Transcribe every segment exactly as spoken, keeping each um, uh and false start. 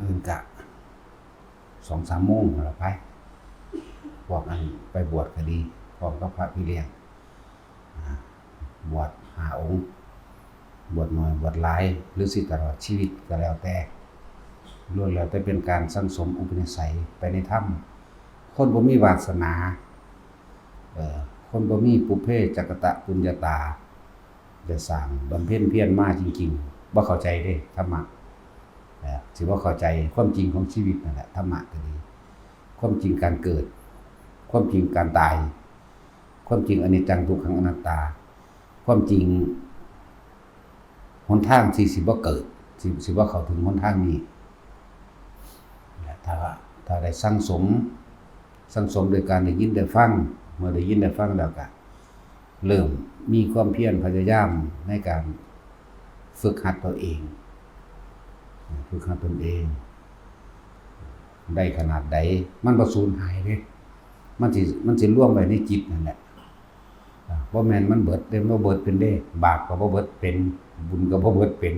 อื่นกะสองสามโมงแล้วไป พวกอันไปบวชก็ดี พร้อมกับพระพี่เลี้ยง อ่า บวชห้าองค์ บวชน้อย บวชหลาย หรือสิตลอดชีวิตก็แล้วแต่ ล้วนแล้วแต่เป็นการสั่งสมอุปนิสัยไปในธรรม คนบ่มีวาสนา เอ่อ คนบ่มีปุพเพจักกตปุญญาตา จะสร้างบำเพ็ญเพียรมาจริงๆ บ่เข้าใจเด้ธรรมะ เอ่อ สิบ่เข้าใจความจริงของชีวิตนั่นแหละ ธรรมะก็ดี ความจริงการเกิด ความจริงการตาย ความจริงอนิจจังทุกขังอนัตตา ความจริง หนทางที่สิบ่เกิด สิ สิบ่เข้าถึงหนทางนี้ ถ้า ถ้าได้สั่งสม สั่งสมโดยการได้ยินได้ฟัง เมื่อได้ยินได้ฟังแล้วก็เริ่มมีความเพียรพยายามในการฝึกหัดตัวเอง ฝึกหัดตนเอง ได้ขนาดใด มันบ่สูญหายเด้ มันสิ มันสิรวมไว้ในจิตนั่นแหละ อ่า บ่แม่นมันเบิดเด้ บ่เบิดเป็นเด้ บาปก็บ่เบิดเป็น บุญก็บ่เบิดเป็น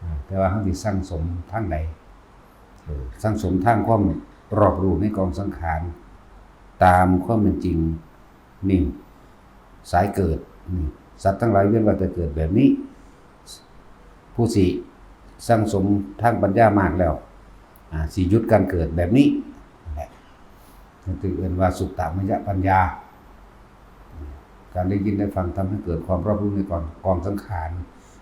อ่า แต่ว่าเฮาสิสั่งสมทางใด เออ สั่งสมทางความรอบรู้ในกองสังขาร ตามความเป็นจริง นี่ สายเกิด นี่ สัตว์ทั้งหลายเวียนว่ายตายเกิดแบบนี้ ผู้สิสั่งสมทางปัญญามากแล้ว อ่า สิหยุดการเกิดแบบนี้ นั่นแหละ นั่นคือเอิ้นว่าสุตตมยปัญญา การได้ยินได้ฟังทำให้เกิดความรอบรู้ในกอง กองสังขาร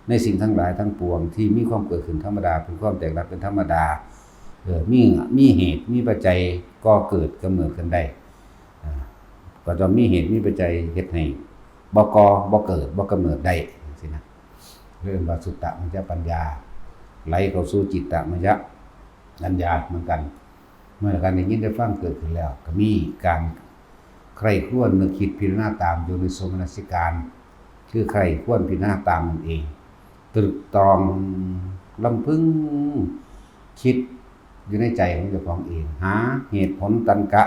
ในสิ่งทั้งหลายทั้งปวงที่มีความเกิดขึ้นธรรมดา เป็นความแตกดับเป็นธรรมดา เออ มี มีเหตุ มีปัจจัยก่อเกิดกำเนิดกันได้ อ่า ก็ต้องมีเหตุ มีปัจจัยเฮ็ดให้บ่ก่อ บ่เกิด บ่กำเนิดได้ จังซี้นะ เรียกว่าสุตตมยปัญญา ไหลเข้าสู่จิตตมยปัญญาเหมือนกัน เมื่อการได้ยินได้ฟังเกิดขึ้นแล้ว ก็มีการใคร่ครวญนึกคิดพิจารณาตาม โยนิโสมนสิการ คือใคร่ครวญพิจารณาตามนั่นเอง ตรึกตรองลำพึงคิดอยู่ในใจของเจ้าของเอง หาเหตุผลตรรกะ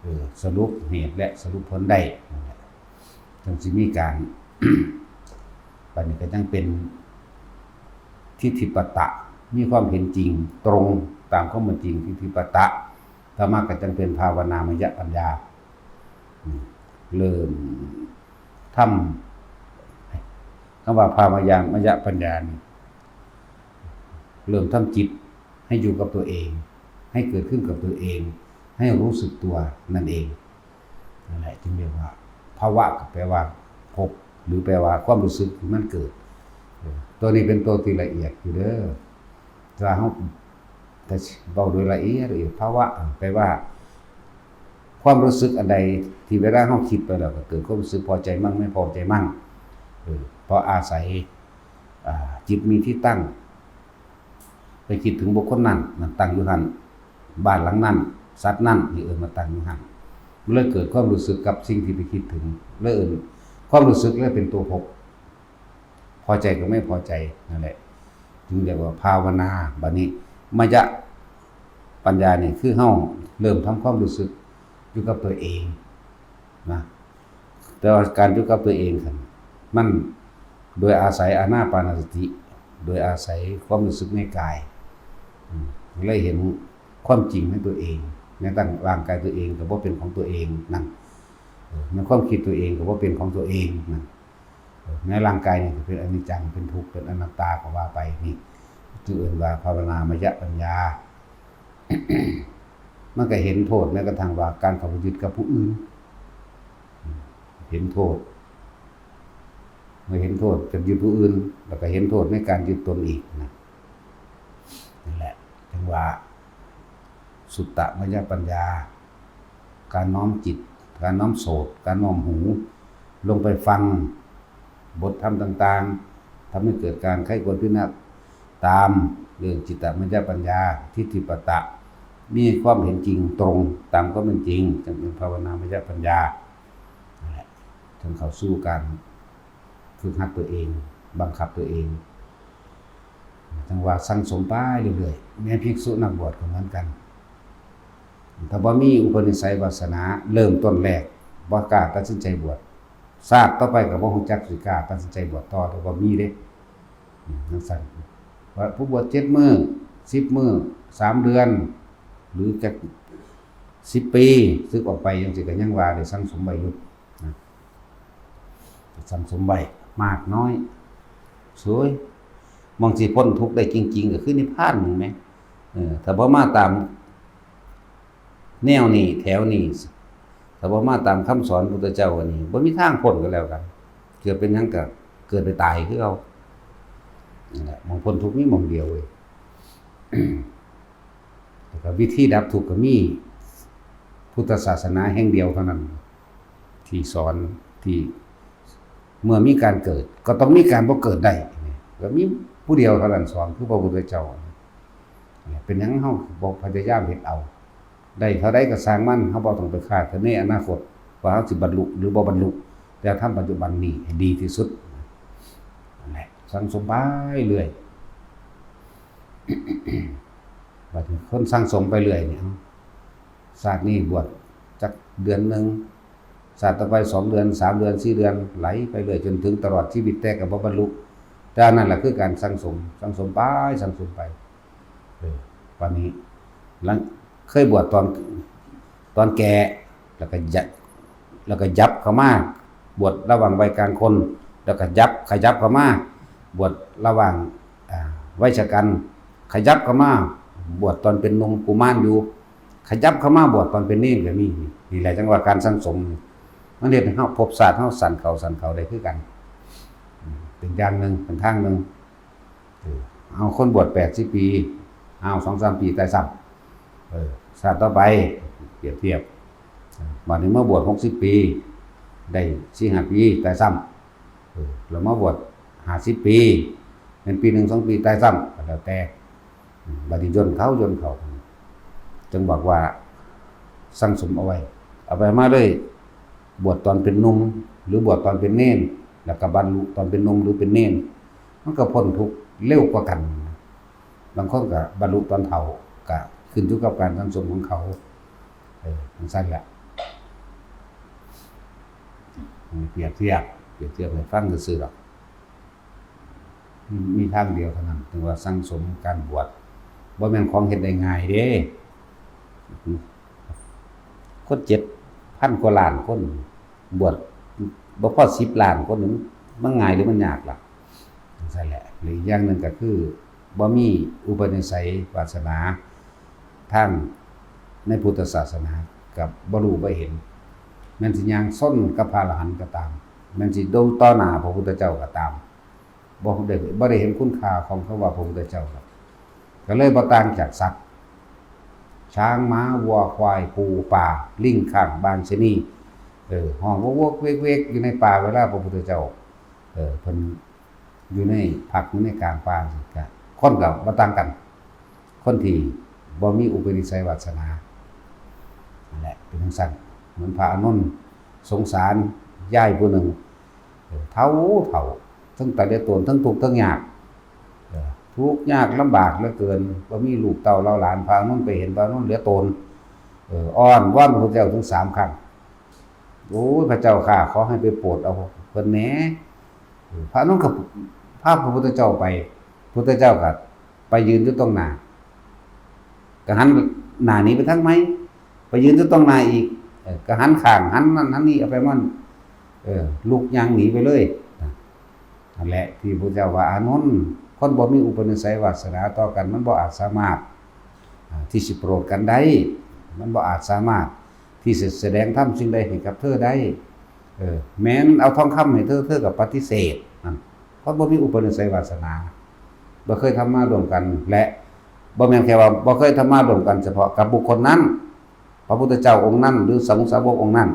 เออ สรุปเหตุและสรุปผลได้ นั่นแหละ จังสิมีการ บัดนี้ก็จังเป็นทิฏฐิปตะ มีความเห็นจริงตรงตามความเป็นจริง ทิฏฐิปตะ ต่อมาก็จังเป็นภาวนามยปัญญา อืม เริ่มทำ คำว่าภาวนามยปัญญานี่ เริ่มทำจิตให้อยู่กับตัวเอง ให้เกิดขึ้นกับตัวเอง ให้รู้สึกตัวนั่นเอง นั่นแหละจึงเรียกว่า ภาวะก็แปลว่าพบ หรือแปลว่าความรู้สึกที่มันเกิด เออ ตัวนี้เป็นตัวที่ละเอียดอยู่เด้อ ถ้าเฮา ถ้าเว้าโดยละเอียด ละเอียด ภาวะ แปลว่า ความรู้สึกอันใดที่เวลาเฮาคิดไปแล้วก็เกิดความรู้สึกพอใจมั่งไม่พอใจมั่ง เออ เพราะอาศัย อ่า จิตมีที่ตั้ง ไปคิดถึงบุคคลนั้น มันตั้งอยู่หั่น บ้านหลังนั้น สัตว์นั้น นี่เอิ้นว่าตั้งอยู่หั่น มันเลยเกิดความรู้สึกกับสิ่งที่ไปคิดถึง เลยเอิ้น ความรู้สึกเลยเป็นตัวพบ พอใจกับไม่พอใจนั่นแหละ จึงเรียกว่าภาวนา บัดนี้ มยปัญญานี่คือเฮาเริ่มทำความรู้สึกอยู่กับตัวเองนะ แต่ว่าการอยู่กับตัวเองหั่น มันโดยอาศัยอานาปานสติ โดยอาศัยความรู้สึกในกาย อืม เลยเห็นความจริงในตัวเอง ในตั้งร่างกายตัวเองก็บ่เป็นของตัวเองนั่น เออ ในความคิดตัวเองก็บ่เป็นของตัวเองนั่น เออ ในร่างกายนี่ก็เป็นอนิจจัง เป็นทุกข์ เป็นอนัตตาก็ว่าไป นี่จึงเอิ้นว่าภาวนามยปัญญา มันก็เห็นโทษแม้กระทั่งว่าการเข้าไปยึดกับผู้อื่น เห็นโทษ เมื่อเห็นโทษกับยึดผู้อื่น แล้วก็เห็นโทษในการยึดตนอีกนะ นั่นแหละ จึงว่า สุตตมยปัญญา การน้อมจิต การน้อมโสต การน้อมหู ลงไปฟังบทธรรมต่างๆ ทำให้เกิดการใคร่ครวญพิจารณาตามเรื่องจิตตมยปัญญา ทิฏฐิปตะ มีความเห็นจริงตรงตามความเป็นจริง จึงเป็นภาวนามยปัญญา นั่นแหละ จนเข้าสู่การฝึกหัดตัวเอง บังคับตัวเอง จังว่าสั่งสมไปเรื่อยๆ แม้ภิกษุนักบวชก็เหมือนกัน ถ้าบ่มีอุปนิสัยวาสนา เริ่มต้นแรก บ่กล้าตัดสินใจบวช ชาติต่อไปก็บ่ฮู้จักสิกล้าตัดสินใจบวชต่อ ถ้าบ่มีเด้ อืม จังซั่น ว่าผู้บวชเจ็ดมื้อ สิบมื้อ สามเดือน หรือจักสิบปี สึกออกไปจั่งซี้ ก็ยังว่าได้สั่งสมไว้อยู่นะ สั่งสมไว้มากน้อย สวย หม่องสิพ้นทุกข์ได้จริงๆ ก็คือนิพพานนี่แหม เออ ถ้าบ่มาตามแนวนี้แถวนี้ ถ้าบ่มาตามคำสอนพุทธเจ้าอันนี้ บ่มีทางพ้นก็แล้วกัน เกิดเป็นหยังก็เกิดไปตายคือเก่า นั่นแหละ หม่องพ้นทุกข์มีหม่องเดียวเว้ย แล้วก็วิธีดับทุกข์ก็มีพุทธศาสนาแห่งเดียวเท่านั้น ที่สอน ที่เมื่อมีการเกิด ก็ต้องมีการบ่เกิดได้ ก็มีผู้เดียวเท่านั้นสอน คือพระพุทธเจ้า เป็นหยังเฮาบ่พยายามเฮ็ดเอา ได้เท่าใดก็ช่างมัน เฮาบ่ต้องไปคาดคะเนอนาคต ว่าเฮาสิบรรลุหรือบ่บรรลุ แต่ทำปัจจุบันนี้ให้ดีที่สุด นั่นแหละ สั่งสมไปเรื่อย บัดนี้คนสั่งสมไปเรื่อยนี่ เอ้า ชาตินี้บวชจักเดือนหนึ่ง ชาติต่อไปสองเดือน สามเดือน สี่เดือน ไหลไปเรื่อยจนถึงตลอดชีวิต แต่ก็บ่บรรลุ แต่อันนั้นแหละคือการสั่งสม สั่งสมไป สั่งสมไป เออ บัดนี้ หลัง เคยบวชตอน ตอนแก่ แล้วก็ยับ แล้วก็ยับเข้ามา บวชระหว่างวัยกลางคน แล้วก็ยับ ขยับเข้ามา บวชระหว่าง อ่า วัยชะกัน ขยับเข้ามา บวชตอนเป็นหนุ่มกุมารอยู่ ขยับเข้ามาบวชตอนเป็นเณรก็มี นี่แหละจั่งว่าการสั่งสม มันเฮ็ดให้เฮาภพชาติเฮาสั้นเข้า สั้นเข้าได้คือกัน เป็นอย่างหนึ่ง เป็นทางหนึ่ง เออ เอาคนบวชแปดสิบปี เอาสองสามปีตายซ้ำ เออ ชาติต่อไป เปรียบเทียบ บัดนี้มาบวชหกสิบปี ได้สี่ห้าปีตายซ้ำ เออ แล้วมาบวชห้าสิบปี เป็นปีหนึ่งสองปีตายซ้ำ ก็แล้วแต่ อืม บัดนี้ย่นเข้า ย่นเข้า จั่งบอกว่าสั่งสมเอาไว้ เอาไปมาเลย บวชตอนเป็นหนุ่ม หรือบวชตอนเป็นเณร แล้วก็บรรลุตอนเป็นหนุ่มหรือเป็นเณร มันก็พ้นทุกข์เร็วกว่ากัน บางคนก็บรรลุตอนเฒ่า ก็ขึ้นอยู่กับการสั่งสมของเขา เออ จั่งซั้นแหละ เปรียบเทียบ เปรียบเทียบให้ฟังซื่อๆดอก มีทางเดียวเท่านั้น ถึงว่าสั่งสมการบวช บ่แม่นของเฮ็ดได้ง่ายเด้ คนเจ็ดพันกว่าล้านคน บวชบ่พอสิบล้านคน มันง่ายหรือมันยากล่ะ จั่งซั้นแหละ หรืออีกอย่างหนึ่งก็คือ บ่มีอุปนิสัยวาสนา ทางในพุทธศาสนา กับบ่รู้บ่เห็น แม่นสิย่างชนกับพระอรหันต์ก็ตาม แม่นสิดูต่อหน้าพระพุทธเจ้าก็ตาม บ่ได้ บ่ได้เห็นคุณค่าของคำว่าพระพุทธเจ้าหรอก ก็เลยบ่ต่างจากสัตว์ ช้าง ม้า วัว ควาย ปู ปลา ลิง ข้าง บางชะนี เออ ฮ้องวกๆเวกๆอยู่ในป่า เวลาพระพุทธเจ้า เออ เพิ่นอยู่ใน พักอยู่ในกลางป่าจั่งซี้ ก็คนก็บ่ต่างกัน คนที่บ่มีอุปนิสัยวาสนา นั่นแหละ เป็นจั่งซั้น เหมือนพระอานนท์ สงสารยายผู้หนึ่ง เออ เฒ่า เฒ่า ทั้งตายเหลือตน ทั้งทุกข์ทั้งยาก เออ ทุกข์ยากลำบากเหลือเกิน บ่มีลูกเต้าเหล่าหลาน พระอานนท์ไปเห็น พระอานนท์เหลือตน เออ อ้อนวอนพระพุทธเจ้าถึงสามครั้ง โอ้ย พระเจ้าข้า ขอให้ไปโปรดเอาเพิ่นแหน่ เออ พระอานนท์ก็พาพระพุทธเจ้าไป พุทธเจ้าก็ไปยืนอยู่ตรงหน้า ก็หันหน้าหนีไปทางใหม่ ไปยืนอยู่ตรงหน้าอีก เออ ก็หันข้าง หันนั่นหันนี่ เอาไปมัน เออ ลุกย่างหนีไปเลย นั่นแหละที่พระเจ้าว่า อานนท์ คนบ่มีอุปนิสัยวาสนาต่อกัน มันบ่อาจสามารถ อ่า ที่สิโปรดกันได้ มันบ่อาจสามารถที่สิแสดงธรรมสิ่งใดให้กับเธอได้ เออ แม้นเอาทองคำให้เธอ เธอก็ปฏิเสธ นั่น คนบ่มีอุปนิสัยวาสนา บ่เคยทำมาร่วมกัน และบ่แม่นแค่ว่าบ่เคยทำมาร่วมกันเฉพาะกับบุคคลนั้น พระพุทธเจ้าองค์นั้น หรือสงฆ์สาวกองค์นั้น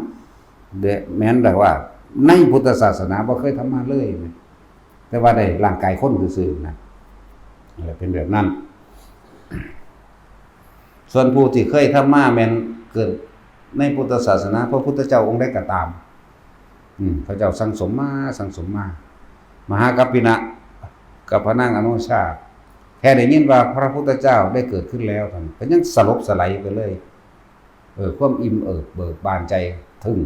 แม้นแบบว่าในพุทธศาสนาบ่เคยทำมาเลย แต่ว่าได้ร่างกายคนซื่อๆนะ เออ เป็นแบบนั้น ส่วนผู้ที่เคยทำมาแม่นเกิดในพุทธศาสนา พระพุทธเจ้าองค์ใดก็ตาม อืม เขาเจ้าสั่งสมมา สั่งสมมา มหากัปปินะกับพระนางอโนชา แค่ได้ยินว่าพระพุทธเจ้าได้เกิดขึ้นแล้วเท่านั้น ก็ยังสลบสลายไปเลย เออ ความอิ่มเอิบเบิกบานใจถึง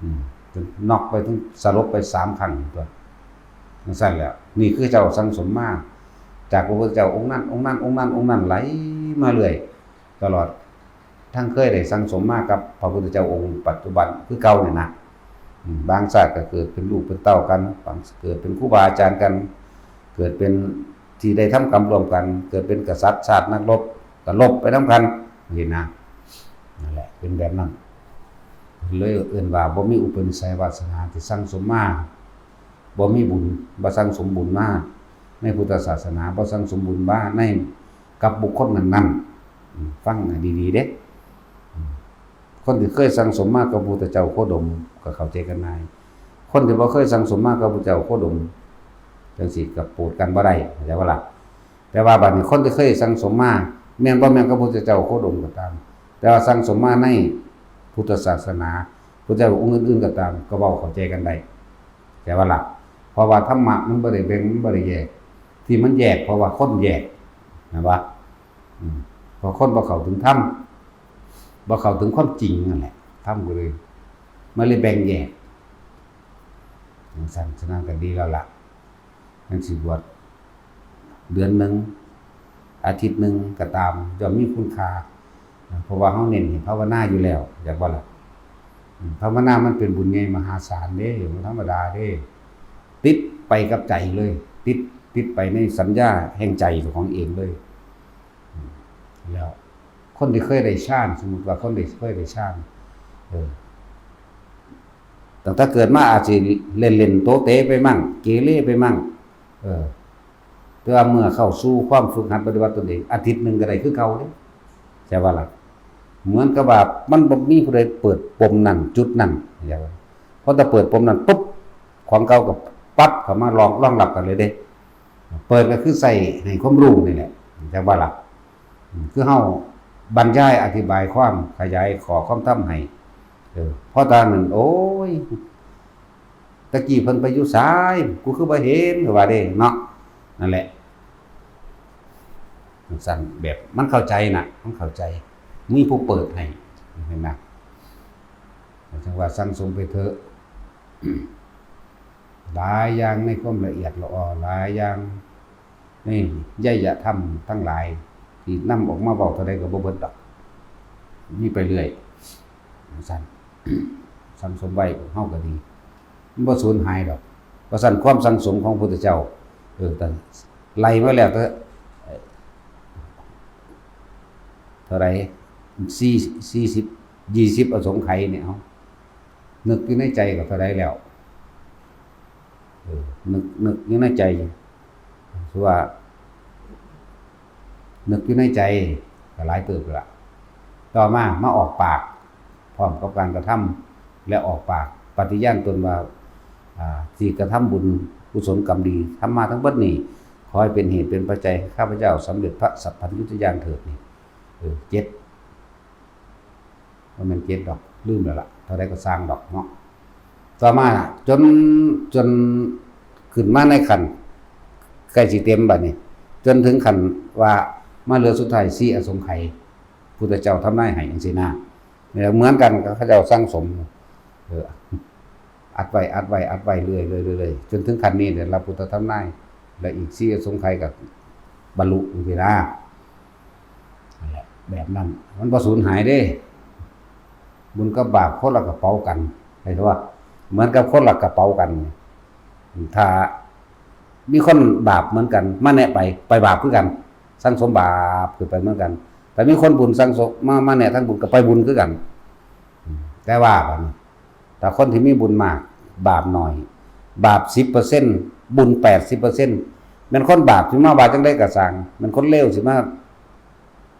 อืม จนน็อกไปถึงสลบไปสามครั้งตัว จั่งซั้นแหละ นี่คือเจ้าสั่งสมมา จากพระพุทธเจ้าองค์นั้น องค์นั้น องค์นั้น องค์นั้น ไหลมาเรื่อย ตลอดทั้งเคยได้สั่งสมมากับพระพุทธเจ้าองค์ปัจจุบันคือเก่าเนี่ยนะ อืม บางชาติก็เกิดเป็นลูกเป็นเต้ากัน บางเกิดเป็นครูบาอาจารย์กัน เกิดเป็นที่ได้ทำกรรมร่วมกัน เกิดเป็นกษัตริย์ชาตินักรบ ก็รบไปนำกัน เห็นนะ นั่นแหละ เป็นแบบนั้น เลยเอิ้นว่าบ่มีอุปนิสัยวาสนาที่สั่งสมมา บ่มีบุญ บ่สั่งสมบุญมาในพุทธศาสนา บ่สั่งสมบุญมาใน กับบุคคลนั้นๆ อืม ฟังให้ดีๆ เด้ อืม คนที่เคยสั่งสมมากับพระพุทธเจ้าโคดมก็เข้าใจกันง่าย คนที่บ่เคยสั่งสมมากับพระพุทธเจ้าโคดม จังซี้ก็โปดกันบ่ได้ เข้าใจบ่ล่ะ? แต่ว่าบัดนี้คนที่เคยสั่งสมมา แม่นบ่แม่นกับพระพุทธเจ้าโคดมก็ตาม แต่ว่าสั่งสมมาในพุทธศาสนา พุทธเจ้าองค์อื่นๆ ก็ตาม ก็เว้าเข้าใจกันได้ เข้าใจบ่ล่ะ? เพราะว่าธรรมะมันบ่ได้แบ่ง มันบ่ได้แยก ที่มันแยกเพราะว่าคนแยก นะวะ อืม เพราะคนบ่เข้าถึงธรรม บ่เข้าถึงความจริงนั่นแหละ ธรรมก็เลย มันเลยแบ่งแยก จังซั่น ฉะนั้นก็ดีแล้วล่ะ แม่นสิบวชเดือนหนึ่ง อาทิตย์หนึ่งก็ตาม ย่อมมีคุณค่า เพราะว่าเฮาเน้นให้ภาวนาอยู่แล้ว อยากบ่ล่ะ? อืม ภาวนามันเป็นบุญใหญ่มหาศาลเด้ บ่ธรรมดาเด้ ติดไปกับใจเลย ติด ติดไปในสัญญาแห่งใจของเองเลย อืม แล้วคนที่เคยได้ฌาน สมมุติว่าคนที่เคยได้ฌาน เออ ตั้งแต่เกิดมาอาจสิเล่นๆ โตเตไปมั่ง เกเรไปมั่ง เออ แต่ว่าเมื่อเข้าสู่ความฝึกหัดปฏิบัติตนเอง อาทิตย์หนึ่งก็ได้คือเก่าเด้ ใช่ว่าล่ะ? เหมือนกับว่ามันบ่มีผู้ใดเปิดปมนั้น จุดนั้น เข้าใจบ่? พอแต่เปิดปมนั้นปุ๊บ ของเก่าก็ปั๊บเข้ามารอง รองรับกันเลยเด้ เปิดก็คือใส่ให้ความรู้นี่แหละ จังว่าล่ะ อืม คือเฮาบรรยายอธิบายความขยายข้อความธรรมให้ เออ พอตอนนั้น โอ้ย ตะกี้เพิ่นไปอยู่ไส กูคือบ่เห็น ก็ว่าเด้เนาะ นั่นแหละ จังซั่น แบบมันเข้าใจน่ะ มันเข้าใจ มีผู้เปิดให้ เห็นนะ จังว่าสั่งสมไปเถอะ หลายอย่างในความละเอียดละออ หลายอย่างในไยยธรรมทั้งหลาย ที่นำออกมาเว้าเท่าใดก็บ่เบิดดอก มีไปเรื่อย จังซั่น สั่งสมไว้เฮาก็ดี มันบ่สูญหายดอก ว่าซั่น ความสั่งสมของพระพุทธเจ้า เออ ตั้งไล่มาแล้ว แต่ เท่าใด สี่ สี่สิบ ยี่สิบอสงไขยเนี่ย เอา นึกอยู่ในใจก็เท่าใดแล้ว เออ นึก นึกอยู่ในใจ คือว่า นึกอยู่ในใจก็หลายเติบแล้วล่ะ ต่อมา มาออกปาก พร้อมกับการกระทำ และออกปากปฏิญาณตนว่า อ่า ที่กระทำบุญกุศลกรรมดี ทำมาทั้งเบิดนี้ ขอให้เป็นเหตุเป็นปัจจัยให้ข้าพเจ้าสำเร็จพระสัพพัญญุตญาณเถิดนี่ เออ เจ็ด บ่แม่นเจ็ดดอก ลืมแล้วล่ะ เท่าใดก็ซ่างดอกเนาะ ต่อมาจน จนขึ้นมาในขั้นใกล้สิเต็มบัดนี้ จนถึงขั้นว่ามาเหลือสุดท้ายสี่อสงไขย พุทธเจ้าทำนายให้จังซี่นะ นี่แหละเหมือนกันกับเขาเจ้าสั่งสม เออ อัดไว้ อัดไว้ อัดไว้เรื่อยๆ เรื่อยๆ จนถึงขั้นนี้เนี่ย รับพุทธทำนาย และอีกสี่อสงไขยก็บรรลุจังซี่นะ นั่นแหละ แบบนั้น มันบ่สูญหายเด้ บุญกับบาปคนละกระเป๋ากัน เข้าใจบ่? เหมือนกับคนละกระเป๋ากัน ถ้ามีคนบาปเหมือนกัน มาแนะไป ไปบาปคือกัน สั่งสมบาปขึ้นไปเหมือนกัน แต่มีคนบุญสั่งสม มา มาแนะทางบุญ ก็ไปบุญคือกัน อืม แต่ว่าบัดนี้ ถ้าคนที่มีบุญมาก บาปน้อย บาปสิบเปอร์เซ็นต์ บุญแปดสิบเปอร์เซ็นต์ แม่นคนบาปสิมาว่าจั่งใดก็ซ่าง แม่นคนเลวสิมา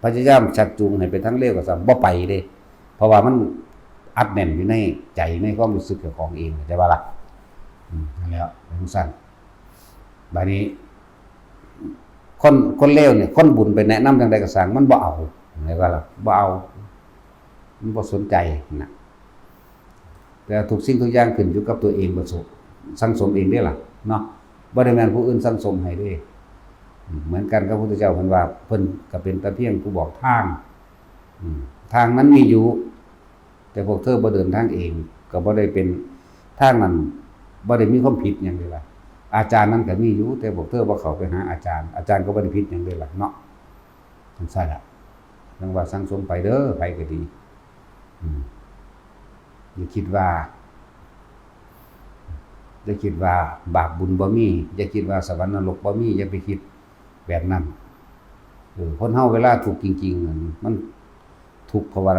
พยายามชักจูงให้ไปทางเลวก็ซ่าง บ่ไปเด้ เพราะว่ามันอัดแน่นอยู่ในใจ ในความรู้สึกเจ้าของเอง เข้าใจบ่ล่ะ? อืม นั่นแหละ เป็นจั่งซั้น บัดนี้ คน คนเลวเนี่ย คนบุญไปแนะนำจั่งใดก็ซ่าง มันบ่เอา เข้าใจบ่ล่ะ? บ่เอา มันบ่สนใจนะ แต่ทุกสิ่งทุกอย่างขึ้นอยู่กับตัวเอง ประสบ สั่งสมเองเด้ล่ะ เนาะ บ่ได้แม่นผู้อื่นสั่งสมให้เด้ อืม เหมือนกันกับพระพุทธเจ้า เพิ่นว่า เพิ่นก็เป็นแต่เพียงผู้บอกทาง อืม ทางนั้นมีอยู่ แต่พวกเธอบ่เดินทางเอง ก็บ่ได้เป็น ทางนั้นบ่ได้มีความผิดหยังเด้ล่ะ อาจารย์นั้นก็มีอยู่ แต่พวกเธอบ่เข้าไปหาอาจารย์ อาจารย์ก็บ่ได้ผิดหยังเด้ล่ะเนาะ จั่งซั้นล่ะ จั่งว่าสั่งสมไปเด้อ ไผก็ดี อืม อย่าคิดว่า อย่าคิดว่าบาปบุญบ่มี อย่าคิดว่าสวรรค์นรกบ่มี อย่าไปคิดแบบนั้น เออ คนเฮาเวลาทุกข์จริงๆ นั่น มันทุกข์เพราะว่า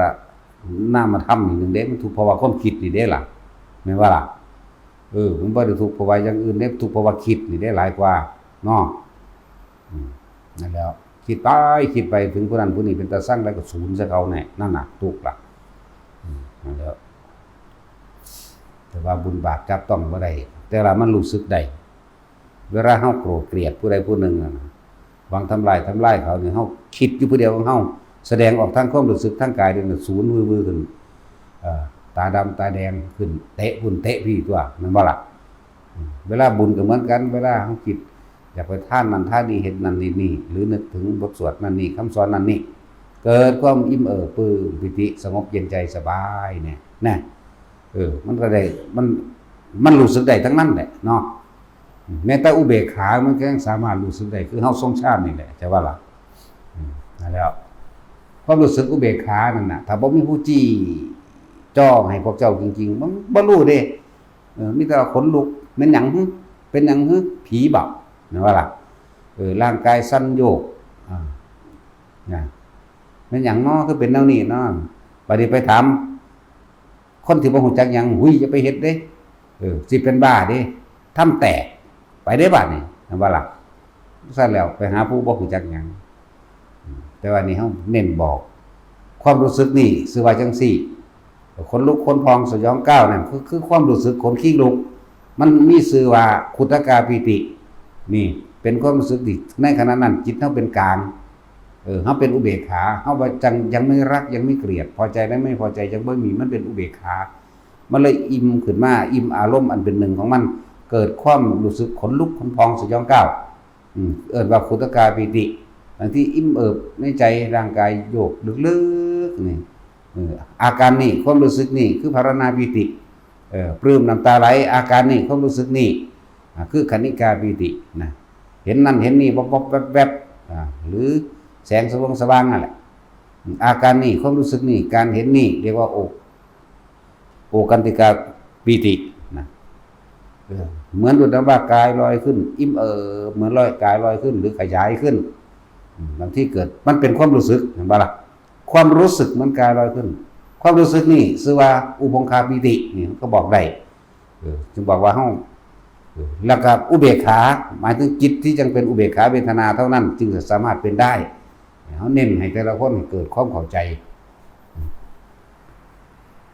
นามธรรมนี่หนึ่งเด้ มันทุกข์เพราะว่าความคิดนี่เด้ล่ะ แม่นบ่ล่ะ เออ มันบ่ได้ทุกข์เพราะว่าอย่างอื่นเด้ ทุกข์เพราะว่าคิดนี่เด้หลายกว่า เนาะ อืม นั่นแหล้ว คิดไป คิดไปถึงผู้นั้นผู้นี้เป็นตาซัง แล้วก็สูญใส่เขาแน่ นั่นน่ะ ทุกข์ล่ะ อืม นั่นแหล้ว แต่ว่าบุญบาปจับต้องบ่ได้ แต่ว่ามันรู้สึกได้ เวลาเฮาโกรธเกลียดผู้ใดผู้หนึ่งน่ะนะ หวังทำลาย ทำลายเขานี่ เฮาคิดอยู่ผู้เดียวของเฮา แสดงออกทางความรู้สึกทางกายเด้อ สูญวือๆ ขึ้น เอ่อ ตาดำตาแดงขึ้น เตะพุ่นเตะพี้ตั๊ว แม่นบ่ล่ะ อืม เวลาบุญก็เหมือนกัน เวลาเฮาคิดอยากไปทานนั่นทานนี่ เฮ็ดนั่นนี่นี่ หรือนึกถึงบทสวดนั่นนี่ คำสอนนั่นนี่ เกิดความอิ่มเอิบปลื้มปีติ สงบเย็นใจสบายเนี่ย นะ เออ มันก็ได้ มัน มันรู้สึกได้ทั้งนั้นแหละเนาะ แม้แต่อุเบกขามันก็ยังสามารถรู้สึกได้ คือเฮาทรงฌานนี่แหละ จะว่าล่ะ อืม นั่นแหล้ว ความรู้สึกอุเบกขานั่นน่ะ ถ้าบ่มีผู้จี้จ้องให้พวกเจ้าจริงๆ มันบ่รู้เด้ เออ มีแต่ว่าขนลุก แม่นหยังหึ เป็นหยังหึ ผีบ่ นั่นว่าล่ะ เออ ร่างกายสั่นโยก อ่า นะ แม่นหยังน้อ คือเป็นแนวนี้น้อ บัดนี้ไปถาม คนที่บ่ฮู้จักหยัง "หุย อย่าไปเฮ็ดเด้ เออ สิเป็นบ้าเด้ ทำแตก ไปเด้บาดนี้" นั่นว่าล่ะ ซั่นแล้วไปหาผู้บ่ฮู้จักหยัง อืม แต่ว่านี่เฮาเน้นบอก ความรู้สึกนี่ชื่อว่าจั่งซี้ ขนลุกขนพองสยองก้าวนั่น คือ คือความรู้สึกขนคิงลุก มันมีชื่อว่าขุทกาปีติ นี่เป็นความรู้สึกที่ในขณะนั้นจิตเฮาเป็นกลาง เออ เฮาเป็นอุเบกขา เฮาบ่จั่ง ยังไม่รักยังไม่เกลียด พอใจและไม่พอใจยังบ่มี มันเป็นอุเบกขา มันเลยอิ่มขึ้นมา อิ่มอารมณ์อันเป็นหนึ่งของมัน เกิดความรู้สึกขนลุกขนพองสยองก้าว อืม เอิ้นว่าขุทกาปีติ บางทีอิ่มเอิบในใจ ร่างกายโยกลึกๆ นี่ เออ อาการนี้ ความรู้สึกนี้ คือพรรณาปีติ เออ ปลื้มน้ำตาไหล อาการนี้ ความรู้สึกนี้ อ่า คือคณิกาปีตินะ เห็นนั่นเห็นนี่ วับวับแวบแวบ อ่า หรือแสงสว่างสว่างนั่นแหละ อาการนี้ ความรู้สึกนี้ การเห็นนี้ เรียกว่าโอ โอคันติกาปีตินะ เออ เหมือนดุจดังว่ากายลอยขึ้น อิ่มเอิบ เหมือนลอย กายลอยขึ้น หรือขยายขึ้น อืม บางทีเกิด มันเป็นความรู้สึก เห็นบ่ล่ะ ความรู้สึกเหมือนกายลอยขึ้น ความรู้สึกนี่ชื่อว่าอุพงคาปีติ นี่มันก็บอกได้ เออ จึงบอกว่าเฮา เออ แล้วก็อุเบกขา หมายถึงจิตที่ยังเป็นอุเบกขาเวทนาเท่านั้น จึงจะสามารถเป็นได้ เฮาเน้นให้แต่ละคนเกิดความเข้าใจ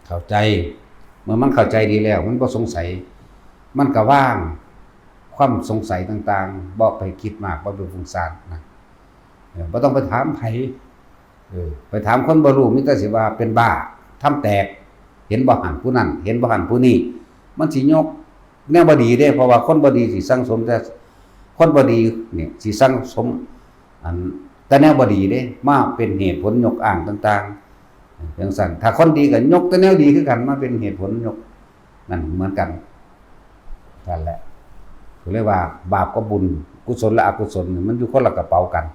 เข้าใจ เมื่อมันเข้าใจดีแล้ว มันบ่สงสัย มันก็วางความสงสัยต่างๆ บ่ไปคิดมาก บ่ไปฟุ้งซ่านนะ เออ บ่ต้องไปถามไผ เออ ไปถามคนบ่รู้ มีแต่สิว่าเป็นบ้า ทำแตก เห็นบ่หั่นผู้นั้น เห็นบ่หั่นผู้นี้ มันสิยกแนวบ่ดีเด้ เพราะว่าคนบ่ดีสิสั่งสมแต่ คนบ่ดีนี่สิสั่งสม อัน แต่แนวบ่ดีเด้ มาเป็นเหตุผลยกอ้างต่างๆ จั่งซั้น ถ้าคนดีก็ยกแต่แนวดีคือกัน มาเป็นเหตุผลยก นั่นเหมือนกัน นั่นแหละ ก็เลยว่าบาปกับบุญ กุศลและอกุศลนี่มันอยู่คนละกระเป๋ากัน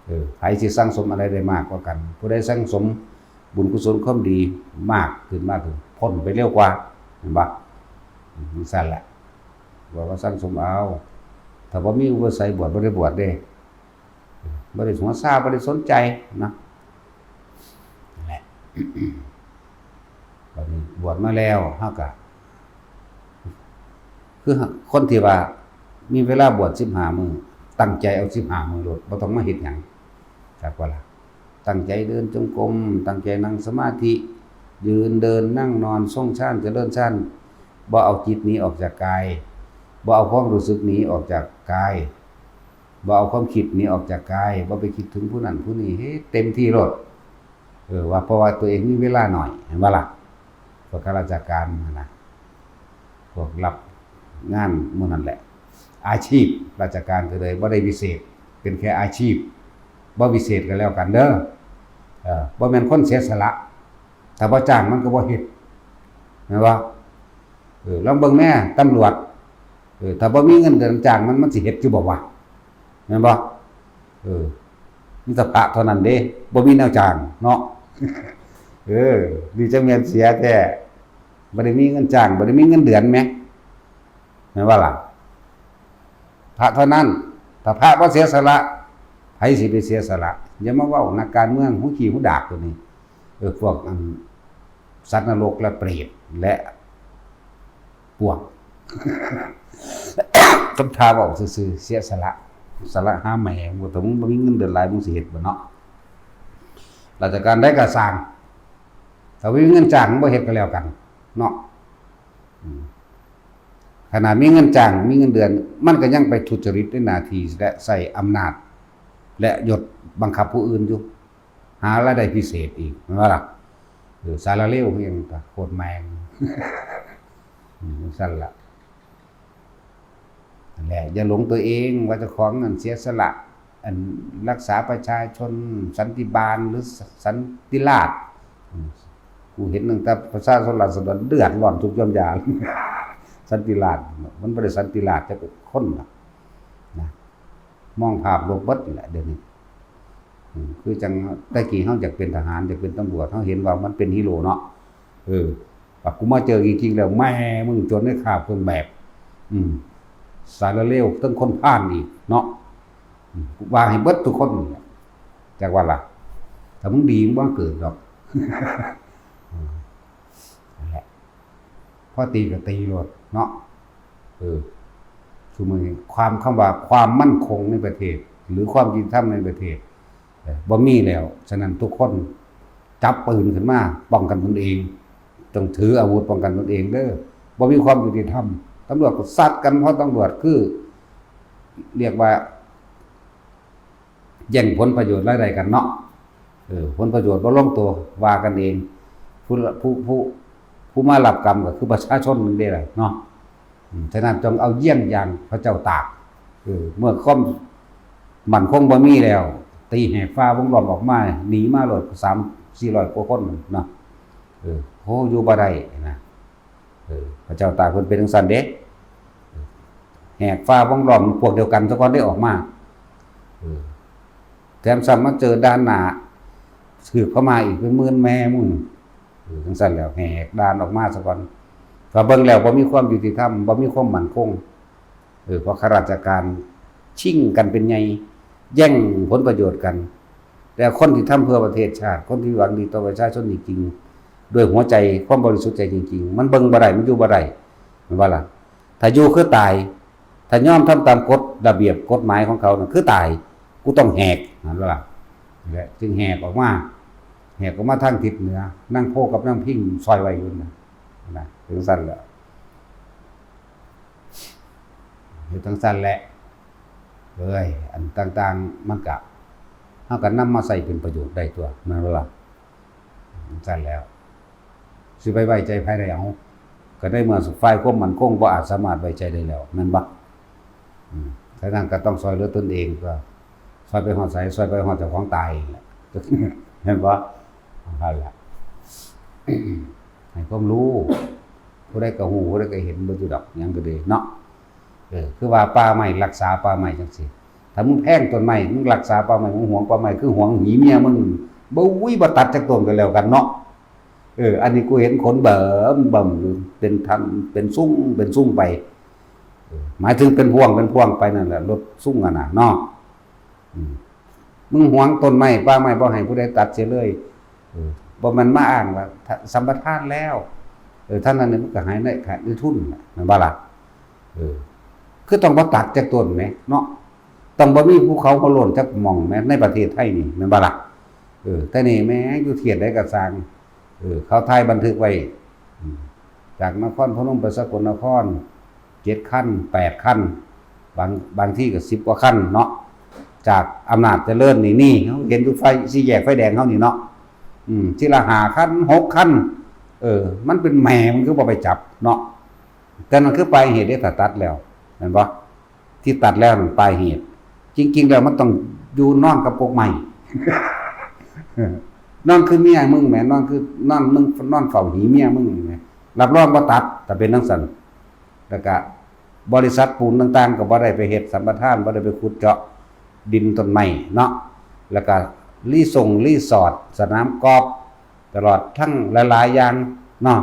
เออ ไผสิสั่งสมอะไรได้มากกว่ากัน ผู้ใดสั่งสมบุญกุศลความดีมากขึ้น มากขึ้น พ้นไปเร็วกว่า เห็นบ่ อืม จั่งซั้นแหละ บอกว่าสั่งสมเอา ถ้าบ่มีอุปนิสัยบวช บ่ได้บวชเด้ บ่ได้หัวซา บ่ได้สนใจนะ นั่นแหละ บัดนี้บวชมาแล้ว เฮาก็ คือคนที่ว่ามีเวลาบวชสิบห้ามื้อ ตั้งใจเอาสิบห้ามื้อโลด บ่ต้องมาเฮ็ดหยัง ครับว่าล่ะ ตั้งใจเดินจงกรม ตั้งใจนั่งสมาธิ ยืน เดิน นั่ง นอน ทรงฌาน เจริญฌาน บ่เอาจิตหนีออกจากกาย บ่เอาความรู้สึกหนีออกจากกาย บ่เอาความคิดหนีออกจากกาย บ่ไปคิดถึงผู้นั้นผู้นี้ เฮ็ดเต็มที่โลด เออ ว่าเพราะว่าตัวเองมีเวลาหน่อย เห็นบ่ล่ะ พวกข้าราชการหั่นนะ พวกรับงานหมู่นั่นแหละ อาชีพราชการก็เลยบ่ได้วิเศษ เป็นแค่อาชีพ บ่วิเศษก็แล้วกันเด้อ เออ บ่แม่นคนเสียสละ ถ้าบ่จ้างมันก็บ่เฮ็ด แม่นบ่ เออ ลองเบิ่งแหม ตำรวจ เออ ถ้าบ่มีเงินเดือนจ้างมัน มันสิเฮ็ดอยู่บ่วะ แม่นบ่ เออ มีแต่พระเท่านั้นเด้ บ่มีแนวจ้างเนาะ เออ นี่จังแม่นเสียแท้ บ่ได้มีเงินจ้าง บ่ได้มีเงินเดือนแหม แม่นบ่ล่ะ พระเท่านั้น ถ้าพระบ่เสียสละ ไผสิไปเสียสละ อย่ามาเว้านักการเมือง หูขี้หูดากตัวนี้ เออ พวกอัน สัตว์นรกและเปรตและ พวก คำถามออกซื่อๆ เสียสละ สละหาแหม่ง บ่ ถ้ามึงบ่มีเงินเดือนหลาย มึงสิเฮ็ดบ่เนาะ ราชการใดก็ซ่าง ถ้าบ่มีเงินจ้าง มึงบ่เฮ็ดก็แล้วกัน เนาะ อืม ขนาดมีเงินจ้าง มีเงินเดือน มันก็ยังไปทุจริตในหน้าที่ และใช้อำนาจ และยศบังคับผู้อื่นอยู่ หารายได้พิเศษอีก แม่นบ่ล่ะ เออ สารเลวคือหยัง โคตรแม่ง อืม จั่งซั่นล่ะ นั่นแหละ อย่าหลงตัวเองว่าเจ้าของนั่นเสียสละ อันรักษาประชาชน สันติบาล หรือสันติราษฎร์ อืม กูเห็นตั้งแต่ประชาชนราษฎรเดือดร้อนทุกข์ยากยาก สันติราษฎร์ มันบ่ได้สันติราษฎร์จักคนน่ะ นะ มองภาพลบเบิดนี่แหละเดี๋ยวนี้ อืม คือจั่งแต่กี้เฮาอยากเป็นทหาร อยากเป็นตำรวจ เฮาเห็นว่ามันเป็นฮีโร่เนาะ เออ บัดกูมาเจอจริงๆแล้ว แม่มึงจนในคาบเครื่องแบบ อืม สารเลว ทั้งคนพาลอีกเนาะ อืม กูว่าให้เบิดทุกคนนี่แหละ จักว่าล่ะ ถ้ามึงดีมึงบ่เกิดดอก อืม นั่นแหละ พอตีก็ตีโลดเนาะ เออ ซุมื้อนี้ความ คำว่าความมั่นคงในประเทศ หรือความยุติธรรมในประเทศ เอ่อ บ่มีแล้ว ฉะนั้นทุกคนจับปืนขึ้นมาป้องกันตนเอง ต้องถืออาวุธป้องกันตนเองเด้อ บ่มีความยุติธรรม ตำรวจก็ซัดกัน เพราะตำรวจคือ เรียกว่า แย่งผลประโยชน์รายได้กันเนาะ เออ ผลประโยชน์บ่ลงตัว ว่ากันเอง ผู้ละ ผู้ ผู้ ผู้มารับกรรมก็คือประชาชนนั่นเด้ล่ะเนาะ อืม ฉะนั้นจงเอาเยี่ยงอย่างพระเจ้าตาก เออ เมื่อความมั่นคงบ่มีแล้ว ตีแหกฟ้าวงล้อมออกมา หนีมาโลด สามสี่ร้อยกว่าคนเนาะ เออ โห อยู่บ่ได้นะ เออ พระเจ้าตากเพิ่นเป็นจั่งซั้นเด้ แหกฟ้าวงล้อมพวกเดียวกันซะก่อนได้ออกมา เออ แถมซ้ำมาเจอด่านหน้า ถืกพม่าอีกเป็นหมื่นแม่มึง เออ จั่งซั้นแล้ว แหกด่านออกมาซะก่อน ก็เบิ่งแล้วบ่มีความยุติธรรม บ่มีความมั่นคง เออ เพราะข้าราชการชิงกันเป็นใหญ่ แย่งผลประโยชน์กัน แต่คนที่ทำเพื่อประเทศชาติ คนที่หวังดีต่อประชาชนจริงๆ ด้วยหัวใจความบริสุทธิ์ใจจริงๆ มันเบิ่งบ่ได้ มันอยู่บ่ได้ แม่นบ่ล่ะ ถ้าอยู่คือตาย ถ้ายอมทำตามกฎระเบียบกฎหมายของเขานั่นคือตาย กูต้องแหก แม่นบ่ล่ะ นี่แหละ จึงแหกออกมา แหกออกมาทางทิศเหนือ นางโพกับนางพิงซอยไว้อยู่นะ นะ จั่งซั้นแหละ เฮ็ดจั่งซั้นแหละ เอ้ย อันต่างๆ มันก็ เฮาก็นำมาใช้เป็นประโยชน์ได้ตั๊ว แม่นบ่ล่ะ จั่งซั้นแล้ว สิไปไว้ใจไผได้ เอ้า ก็ในเมื่อฝ่ายความมั่นคงบ่อาจสามารถไว้ใจได้แล้ว แม่นบ่ อืม ฉะนั้นก็ต้องซ่อยเหลือตนเองตั๊ว ซ่อยไปฮอดไส ซ่อยไปฮอดเจ้าของตายนั่นแหละ แม่นบ่ นั่นแหละ ให้ความรู้ ผู้ใดก็ฮู้ ผู้ใดก็เห็นเบิดอยู่ดอก หยังก็ดีเนาะ เออ คือว่าป่าไม้ รักษาป่าไม้จั่งซี้ ถ้ามึงแพงต้นไม้ มึงรักษาป่าไม้ มึงหวงป่าไม้ คือหวงหีเมียมึง บ่ อุ้ย บ่ตัดจักต้นก็แล้วกันเนาะ เออ อันนี้กูเห็นขนเบิ่มเบิ่มอยู่ เป็นทั้ง เป็นซุง เป็นซุงไป เออ หมายถึงเป็นพวง เป็นพวงไปนั่นแหละ รถซุงอะน่ะเนาะ อืม มึงหวงต้นไม้ป่าไม้ บ่ให้ผู้ใดตัดเสียเลย เออ บ่แม่นมาอ้างว่า ถ้าสัมปทานแล้ว เออ เท่านั้นเนี่ยมันก็หายใน ขายในทุนน่ะ แม่นบ่ล่ะ เออ คือต้องบ่ตัดจักต้นแหมเนาะ ต้องบ่มีภูเขาหัวโล้นจักหม่องแหมในประเทศไทยนี่ แม่นบ่ล่ะ เออ แต่นี่แหมอยู่เขตใดก็ซ่าง เออ เขาถ่ายบันทึกไว้ อืม จากนครพนมไปสกลนคร เจ็ดคัน แปดคัน บาง บางที่ก็สิบกว่าคันเนาะ จากอำนาจเจริญนี่ นี่ เฮาเห็นอยู่ไฟ สี่แยกไฟแดงเฮานี่เนาะ อืม ทีละห้าคัน หกคัน เออ มันเป็นแหม มันคือบ่ไปจับเนาะ แต่นั่นคือปลายเหตุเด้ ถ้าตัดแล้ว แม่นบ่ ที่ตัดแล้วนั่นปลายเหตุ จริงๆแล้วมันต้องอยู่นอนกับกกไม้ นอนคือเมียมึงแหม นอนคือ นอนมึง นอนเฝ้าหีเมียมึงแหม รับรองบ่ตัด ถ้าเป็นจั่งซั้น แล้วก็ บริษัทปูนต่างๆ ก็บ่ได้ไปเฮ็ดสัมปทาน บ่ได้ไปขุดเจาะดินต้นไม้เนาะ แล้วก็รีสอร์ท รีสอร์ท สนามกอล์ฟ ตลอดทั้งหลายๆ อย่างเนาะ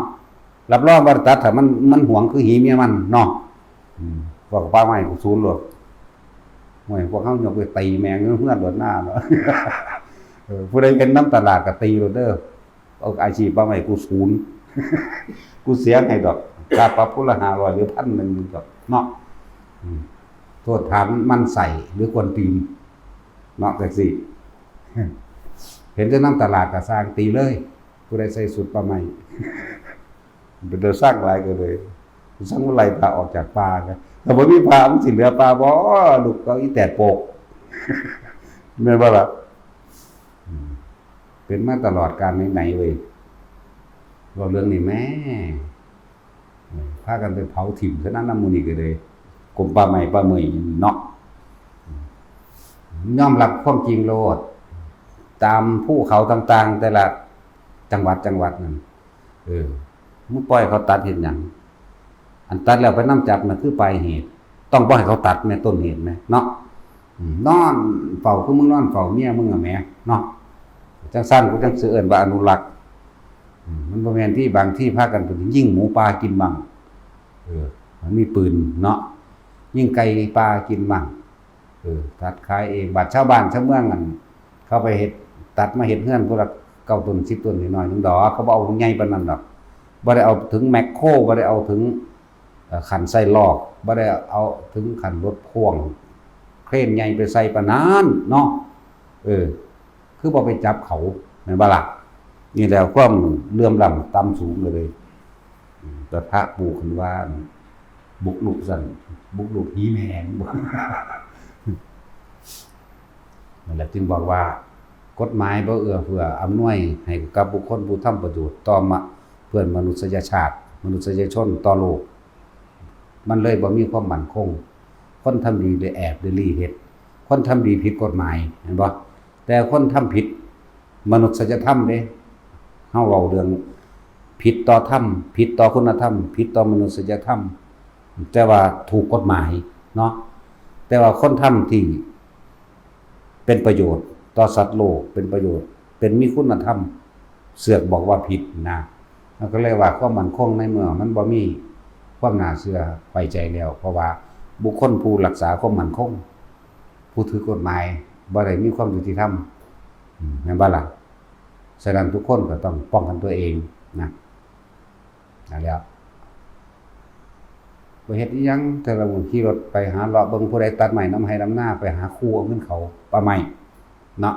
รับรองว่าตัดถ้ามัน มันหวงคือหีเมียมันเนาะ อืม พวกป่าไม้กูศูนย์โลด โอ้ย พวกเขายกไปตีแม่งเฮือนโลดหน้าเนาะ เออ ผู้ใดเห็นนำตลาดก็ตีโลดเด้อ เอาอาชีพป่าไม้กูศูนย์ กูเสียให้ดอก ค่าปรับคนละห้าร้อยหรือพันหนึ่งดอกเนาะ อืม โทษฐานหมั่นไส้หรือกวนตีน เนาะ จั่งซี้ เห็นแต่นำตลาดก็สร้างตีเลย ผู้ใดใส่สูทป่าไม้ เป็นตาซังหลายก็เลย ซังมันไล่พระออกจากป่าไง ถ้าบ่มีพระมันสิเหลือป่าบ่ ลูกเขาอีแตดโปก แม่นบ่ล่ะ อืม เป็นมาตลอดกาลไหนๆ เว้ย เว้าเรื่องนี้แหม พากันไปเผาถิ่มซะนั้นนะ หมู่นี้ก็เลย กรมป่าไม้ป่าเมืองเนาะ ยอมรับความจริงโลด ตามภูเขาต่างๆ แต่ละจังหวัด จังหวัดนั่น เออ มึงปล่อยเขาตัดเฮ็ดหยัง อันตัดแล้วไปนำจับน่ะคือปลายเหตุ ต้องบ่ให้เขาตัดแม่ ต้นเหตุแม่เนาะ อืม นอนเฝ้าคือมึงนอนเฝ้าเมียมึงอะแหมเนาะ จั่งซั้นกูจั่งสิเอิ้นว่าอนุรักษ์ อืม มันบ่แม่นที่บางที่พากันไปยิงหมูป่ากินมั่ง เออ มันมีปืนเนาะ ยิงไก่ป่ากินมั่ง เออ ตัดขายเอง บัดชาวบ้านชาวเมืองนั่น เขาไปเฮ็ด ตัดมาเฮ็ดเฮือนผู้ละเก้าต้น สิบต้นน้อยๆ หนึ่งดอก เขาบ่เอาใหญ่ปานนั้นดอก บ่ได้เอาถึงแมคโคร บ่ได้เอาถึง เอ่อ คันใส่ลอก บ่ได้เอาถึงคันรถพ่วง เครนใหญ่ไปใส่ปานนั้นเนาะ เออ คือบ่ไปจับเขา แม่นบ่ล่ะ นี่แหละความเหลื่อมล้ำต่ำสูงเลย อืม แต่พระปู่เพิ่นว่า บุกรุกซั่น บุกรุกหีแม่น นั่นแหละจึงบอกว่า กฎหมายบ่เอื้อเฟื้ออำนวยให้กับบุคคลผู้ทำประโยชน์ต่อมา เพื่อนมนุษยชาติ มนุษยชนต่อโลก มันเลยบ่มีความมั่นคง คนทำดีเลยแอบเลยลี้เฮ็ด คนทำดีผิดกฎหมาย เห็นบ่ แต่คนทำผิดมนุษยธรรมเด้ เฮาเว้าเรื่องผิดต่อธรรม ผิดต่อคุณธรรม ผิดต่อมนุษยธรรม แต่ว่าถูกกฎหมายเนาะ แต่ว่าคนทำที่เป็นประโยชน์ต่อสัตว์โลก เป็นประโยชน์ เป็นมีคุณธรรม เสือกบอกว่าผิดนะ มันก็เลยว่าความมั่นคงในเมืองมันบ่มีความน่าเชื่อไว้ใจแล้ว เพราะว่าบุคคลผู้รักษาความมั่นคง ผู้ถือกฎหมายบ่ได้มีความยุติธรรม อืม แม่นบ่ล่ะ ฉะนั้นทุกคนก็ต้องป้องกันตัวเองนะ นั่นแหละ บ่เฮ็ดอิหยัง แต่ละมื้อขี่รถไปหาเลาะเบิ่งผู้ใดตัดไม้นำไร่นำนา ไปหาคู่เอาเงินเขาป่าไม้เนาะ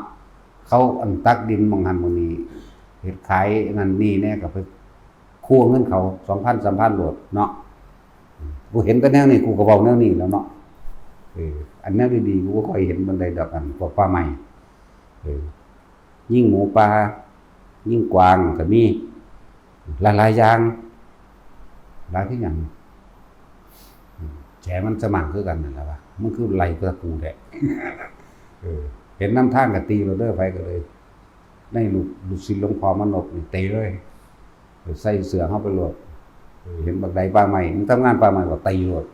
เขาอันตักดินหม่องหั้นหม่องนี้ เฮ็ดขายนั่นนี่แน่ ก็ไปคู่เอาเงินเขา สองพัน สามพัน โลดเนาะ กูเห็นแต่แนวนี้ กูก็เว้าแนวนี้แหล้วเนาะ เออ อันแนวดีๆ กูบ่ค่อยเห็นปานใดดอก อันพวกป่าไม้ เออ ยิงหมูป่า ยิงกวางก็มี หลายๆ อย่าง หลายคือหยัง แฉมันสมั่งคือกันนั่นแหละวะ มันคือไล่กับกูแท้ เออ เห็นนำทางก็ตีโลดเด้อ ไผก็เลย ในลูก ลูกศิษย์หลวงพ่อมานพนี่ตีเลย ใส่เสื้อเฮาไปโลด เออ เห็นบักใดป่าไม้ มันทำงานป่าไม้ก็ตีโลด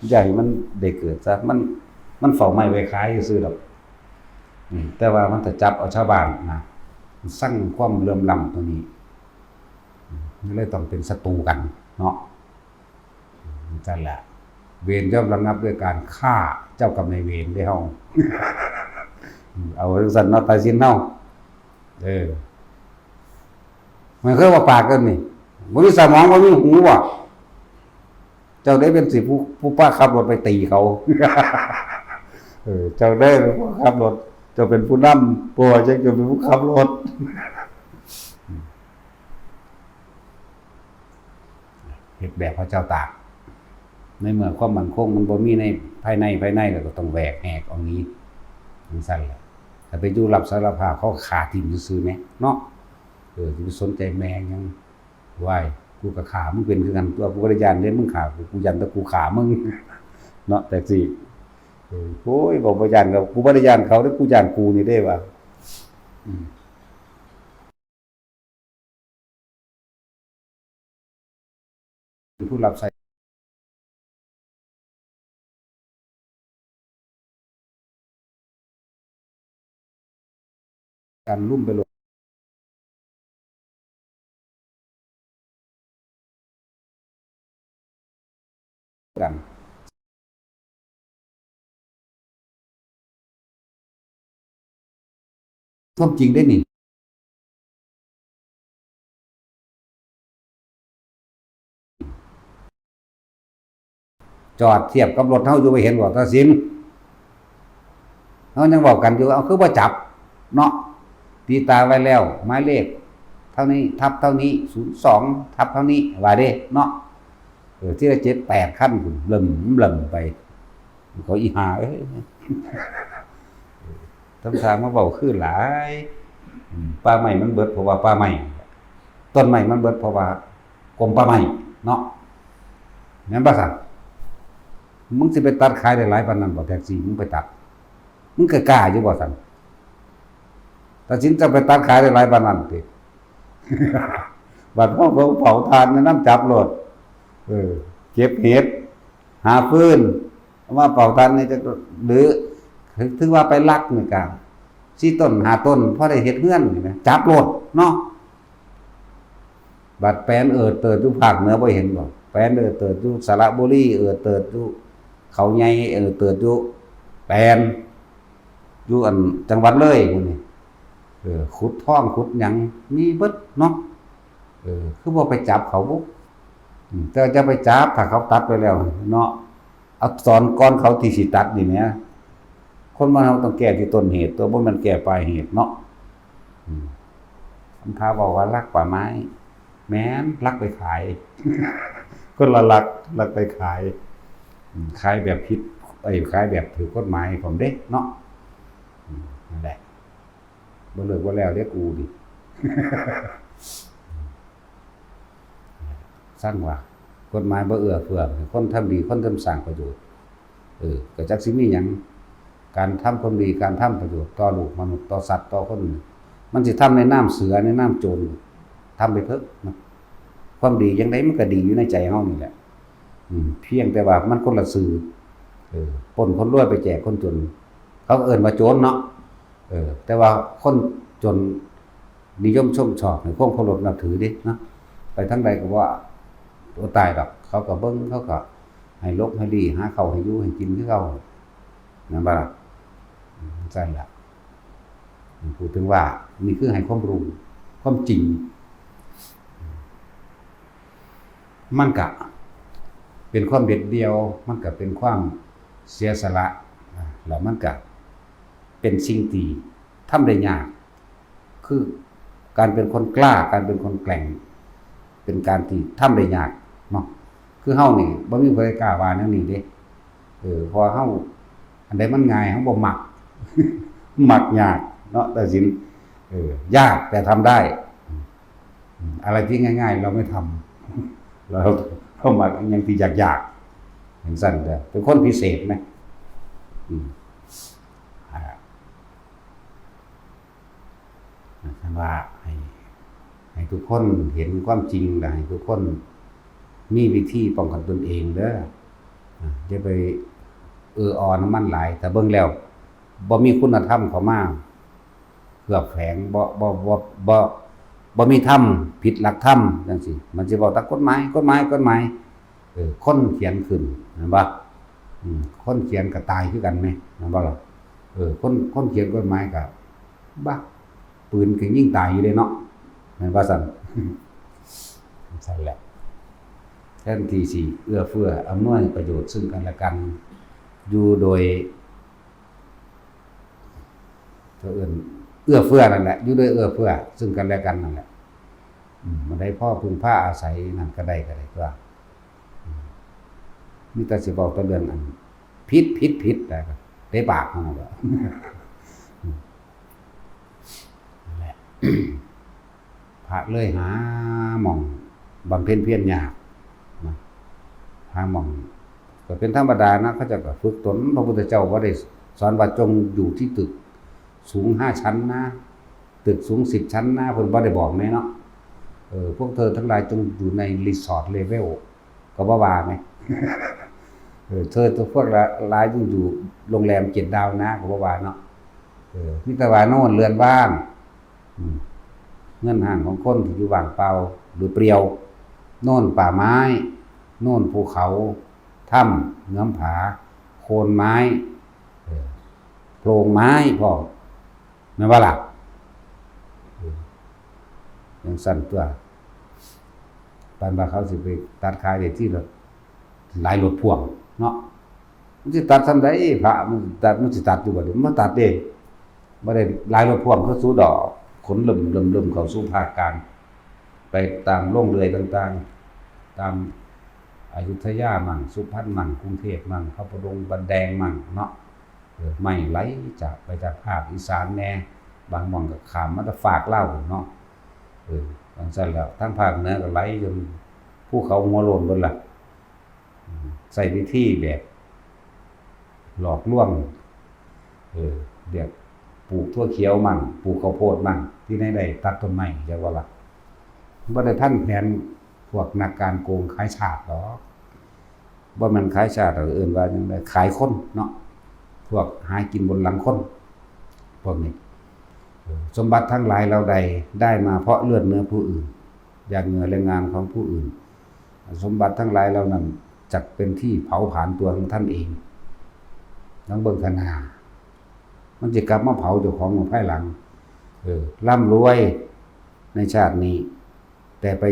อย่าให้มันได้เกิดซะ มัน มันเฝ้าไม้ไว้ขายซื่อๆดอก อืม แต่ว่ามันจะจับเอาชาวบ้านนะ มันสร้างความเหลื่อมล้ำตรงนี้ อืม มันเลยต้องเป็นศัตรูกันเนาะ อืม นั่นแหละ เวรย่อมระงับด้วยการฆ่าเจ้ากรรมนายเวรเด้เฮา อืม เอาจั่งซั้นเนาะ ตายสิ้นเฮา เออ มันเคยว่าปากกันนี่ บ่มีสมอง บ่มีหูบ่ เจ้าได้เป็นสิผู้ ผู้พาขับรถไปตีเขา เออ เจ้าได้เป็นผู้ขับรถ เจ้าเป็นผู้นำ บ่ว่าจั่งเจ้าเป็นผู้ขับรถ เฮ็ดแบบพระเจ้าตาก ในเมื่อความมั่นคงมันบ่มีในภายใน ภายในแล้วก็ต้องแหวกแหกออกหนี จั่งซั้นแหละ ถ้าไปอยู่รับสารภาพ เขาก็ฆ่าทิ่มซื่อๆแหมเนาะ เออ สิไปสนใจแม่งหยัง ว้าย กูก็ฆ่ามึงเป็นคือกันตั๊ว กูบ่ได้ย้านเด้มึงฆ่ากู กูย้านแต่กูฆ่ามึง เนาะ แต่สิ เออ โอ้ย บ่ บ่ย้านเขา กูบ่ได้ย้านเขาเด้ กูย้านกูนี่เด้ว่า อืม เป็นผู้รับใช้ กันลุ่มไปโลดกัน ความจริงได้นี่ จอดเทียบกับรถเฮาอยู่ บ่เห็นบ่ ตาสิน เฮายังเว้ากันอยู่ เอาคือบ่จับเนาะ ตีตราไว้แล้ว หมายเลขเท่านี้ ทับเท่านี้ ศูนย์สอง ทับเท่านี้ ว่าเด้เนาะ เออ ทีละเจ็ดแปดคันพุ้น เริ่ม เริ่มไป เขาอีห่าเอ้ย ทำท่ามาเว้าคือหลาย อืม ป่าไม้มันเบิดเพราะว่าป่าไม้ ต้นไม้มันเบิดเพราะว่ากรมป่าไม้เนาะ แม่นบ่ซั่น มึงสิไปตัดขายได้หลายปานนั้นบ่ แท็กซี่ มึงไปตัด มึงก็กล้าอยู่บ่ซั่น ตาสินจะไปตัดขายได้หลายปานนั้นติ บัดเฮาเผาถ่านนำจับโลด เออ เก็บเห็ด หาฟืน เอามาเผาถ่านนี่จะ หรือ ถือว่าไปลักนี่กะ สี่ต้น ห้าต้น พอได้เฮ็ดเฮือนนี่นะ จับโลดเนาะ บัดแปนเอิดเติดอยู่ภาคเหนือ บ่เห็นบ่ แปนเอิดเติดอยู่สระบุรี เอิดเติดอยู่เขาใหญ่ เอิดเติดอยู่แปน อยู่อันจังหวัดเลยพวกนี้ เออ ขุดทองขุดหยังมีเบิดเนาะ เออ คือบ่ไปจับเขาบุ อืม แต่จะไปจับ ถ้าเขาตัดไปแล้วเนาะ เอาสอนก่อนเขาที่สิตัดนี่แหม คนบ้านเฮาต้องแก้ที่ต้นเหตุ ตัวบ่แม่นแก้ปลายเหตุเนาะ อืม คำพาบอกว่าลักป่าไม้ แม่น ลักไปขาย คนละลัก ลักไปขาย อืม ขายแบบผิด เอ้ย ขายแบบถือกฎหมายพร้อมเด้เนาะ อืม นั่นแหละ บ่เลิกบ่แล้วเด้กูนี่ ซั่นว่า กฎหมายบ่เอื้อเฟื้อ คนทำดี คนทำสร้างประโยชน์ เออ ก็จักสิมีหยัง การทำความดี การทำประโยชน์ต่อโลกมนุษย์ ต่อสัตว์ ต่อคน มันสิทำในนามเสือ ในนามโจร ทำไปเถอะนะ ความดีจั่งใดมันก็ดีอยู่ในใจเฮานี่แหละ อืม เพียงแต่ว่ามันคนละชื่อ เออ ปล้นคนรวยไปแจกคนจน เขาก็เอิ้นว่าโจรเนาะ เออ แต่ว่าคนจนนิยมชมชอบ ให้ความเคารพนับถือเด้เนาะ ไปทางใดก็บ่ตายดอก เขาก็เบิ่ง เขาก็ให้หลบให้ลี้ หาข้าวให้อยู่ให้กินคือเก่า แม่นบ่ล่ะ อืม ซั่นล่ะ พูดถึงว่านี่คือให้ความรู้ ความจริง มันก็เป็นความเด็ดเดี่ยว มันก็เป็นความเสียสละ อ่า แล้วมันก็เป็นสิ่งที่ทำได้ยาก คือการเป็นคนกล้า การเป็นคนแกร่ง เป็นการที่ทำได้ยากเนาะ คือเฮานี่บ่มีผู้ใดกล้าว่าแนวนี้เด้ เออ เพราะเฮา อันใดมันง่ายเฮาบ่มัก มักยากเนาะ ตาสิน เออ ยากแต่ทำได้ อืม อะไรที่ง่ายๆ เราไม่ทำ เรา เรามักอหยังที่ยากๆ จั่งซั่นเด้อ เป็นคนพิเศษไหม อืม อ่า ท่านว่าให้ ให้ทุกคนเห็นความจริง และให้ทุกคนมีวิธีป้องกันตนเองเด้อ อ่า อย่าไปเออออนำมันหลาย ถ้าเบิ่งแล้วบ่มีคุณธรรมเข้ามาเคลือบแฝง บ่ บ่ บ่ บ่ บ่มีธรรม ผิดหลักธรรมจั่งซี้ มันสิเว้าแต่กฎหมาย กฎหมาย กฎหมาย เออ คนเขียนขึ้น แม่นบ่ อืม คนเขียนก็ตายคือกันแหม แม่นบ่ล่ะ เออ คน คนเขียนกฎหมายก็ บ้า ปืนก็ยิงตายอยู่เด้เนาะ แม่นว่าซั่น ซั่นแหละ แทนที่สิเอื้อเฟื้ออำนวยประโยชน์ซึ่งกันและกัน อยู่โดย เอิ้นเอื้อเฟื้อนั่นแหละ อยู่โดยเอื้อเฟื้อซึ่งกันและกันนั่นแหละ อืม มันได้พอพึ่งพาอาศัยนั่นก็ได้ ก็ได้ตั๊ว อืม มีแต่สิเว้าแต่เรื่องอันผิด ผิด ผิด แล้วก็เตะปากเฮานั่นแหละ อืม นั่นแหละ พระเลยหาหม่องบำเพ็ญเพียรยากนะ หาหม่อง ก็เป็นธรรมดานะ เขาเจ้าก็ฝึกตน พระพุทธเจ้าบ่ได้สอนว่าจงอยู่ที่ตึกสูงห้าชั้นนะ ตึกสูงสิบชั้นนะ เพิ่นบ่ได้บอกแม่เนาะ เออ พวกเธอทั้งหลายจงอยู่ในรีสอร์ทเลเวล ก็บ่ว่าแม่ เออ เธอตัวพวกหลายจงอยู่โรงแรมเจ็ดดาวนะ ก็บ่ว่าเนาะ เออ มีแต่ว่าโน่นเรือนว่าง อืม เฮือนฮ้างของคนที่อยู่ว่างเปล่าหรือเปลี่ยว โน่นป่าไม้ โน่นภูเขา ถ้ำเงื้อมผา โคนไม้ เออ โพรงไม้พร้อม แม่นบ่ล่ะ เออ จั่งซั้นตั๊ว ปานว่าเขาสิไปตัดขายได้ทีละหลายรถพ่วงเนาะ มันสิตัดส่ำใด พระมันตัด มันสิตัดอยู่บ่ มันตัดเด้ บ่ได้หลายรถพ่วงคือสูดอก ขนเริ่มเริ่มเริ่มเข้าสู่ภาคกลาง ไปตามโรงเลื่อยต่างๆ ตามอยุธยามั่ง สุพรรณมั่ง กรุงเทพมั่ง พระประดงบันแดงมั่งเนาะ เออ ไม้ไหลจาก ไปจากภาคอีสานแหน่ บางหม่องก็ข้ามมาแต่ฟากลาวพู้นเนาะ เออ จั่งซั้นแล้ว ทางภาคเหนือก็ไหลจนภูเขาหัวโล้นเบิดล่ะ อืม ใช้วิธีแบบหลอกลวง เออ แบบปลูกถั่วเขียวมั่ง ปลูกข้าวโพดมั่ง ที่ไหนได้ตัดต้นไม้ จักว่าล่ะ บ่ได้ทันแผนพวกนักการโกงขายชาติดอก บ่แม่นขายชาติดอก เอิ้นว่าจั่งใด ขายคนเนาะ พวกหากินบนหลังคน พวกนี้ เออ สมบัติทั้งหลายเราใดได้มาเพราะเลือดเนื้อผู้อื่น หยาดเหงื่อแรงงานของผู้อื่น สมบัติทั้งหลายเหล่านั้นจักเป็นที่เผาผลาญตัวของท่านเอง ลองเบิ่งคะนา มันสิกลับมาเผาเจ้าของภายหลัง เออ ร่ำรวยในชาตินี้ แต่ไป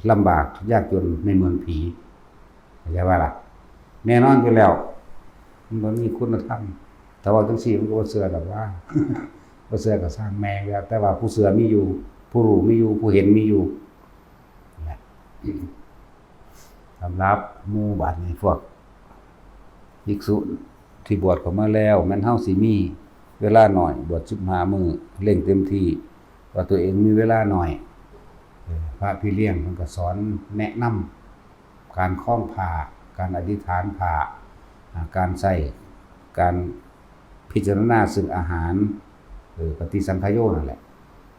ลำบากยากจนในเมืองผี เข้าใจบ่ล่ะ แน่นอนอยู่แล้ว มันบ่มีคุณธรรม ถ้าเว้าจั่งซี้มันก็บ่เชื่อดอกว่า บ่เชื่อก็ซ่างแม่งแล้ว แต่ว่าผู้เชื่อมีอยู่ ผู้รู้มีอยู่ ผู้เห็นมีอยู่ นั่นแหละ สำหรับหมู่บัดนี้พวกภิกษุที่บวชเข้ามาแล้ว แม่นเฮาสิมีเวลาน้อย บวชสิบห้ามื้อ เร่งเต็มที่ ว่าตัวเองมีเวลาน้อย เออ พระพี่เลี้ยงเพิ่นก็สอนแนะนำการคล้องผ้า การอธิษฐานผ้า อ่า การใช้ การพิจารณาซึ่งอาหาร เออ ปฏิสังขโยนั่นแหละ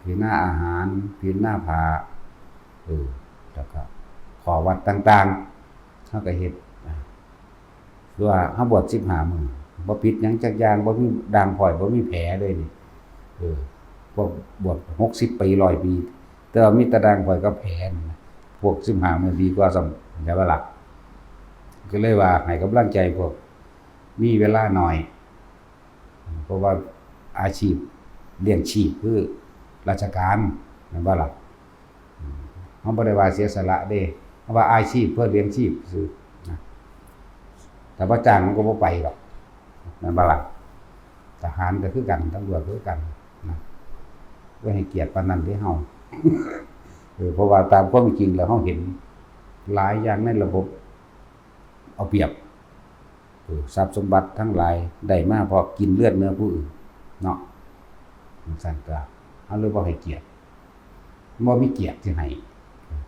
พิจารณาอาหาร พิจารณาผ้า เออ แล้วก็ข้อวัดต่างๆ เฮาก็เฮ็ด อ่า หรือว่าเฮาบวชสิบห้ามื้อ บ่ผิดหยังจักอย่าง บ่มีด่างพร้อย บ่มีแผลเลยนี่ เออ พวกบวชหกสิบปี ร้อยปี แต่ว่ามีแต่ด่างพร้อยกับแผลนี่นะ พวกสิบห้ามื้อดีกว่าซ้ำ เข้าใจบ่ล่ะ ก็เลยว่าให้กำลังใจพวกมีเวลาน้อย เพราะว่าอาชีพเลี้ยงชีพคือราชการ แม่นบ่ล่ะ อืม เฮาบ่ได้ว่าเสียสละเด้ เฮาว่าอาชีพเพื่อเลี้ยงชีพซื่อนะ ถ้าบ่จ้างมันก็บ่ไปดอก แม่นบ่ล่ะ ทหารก็คือกัน ตำรวจก็คือกันนะ บ่ให้เกียรติปานนั้นเด้เฮา เออ เพราะว่าตามความจริงแล้วเฮาเห็นหลายอย่างในระบบเอาเปรียบ เออ ทรัพย์สมบัติทั้งหลายได้มาเพราะกินเลือดเนื้อผู้อื่นเนาะ จั่งซั้นก็ เฮาเลยบ่ให้เกียรติ บ่มีเกียรติสิให้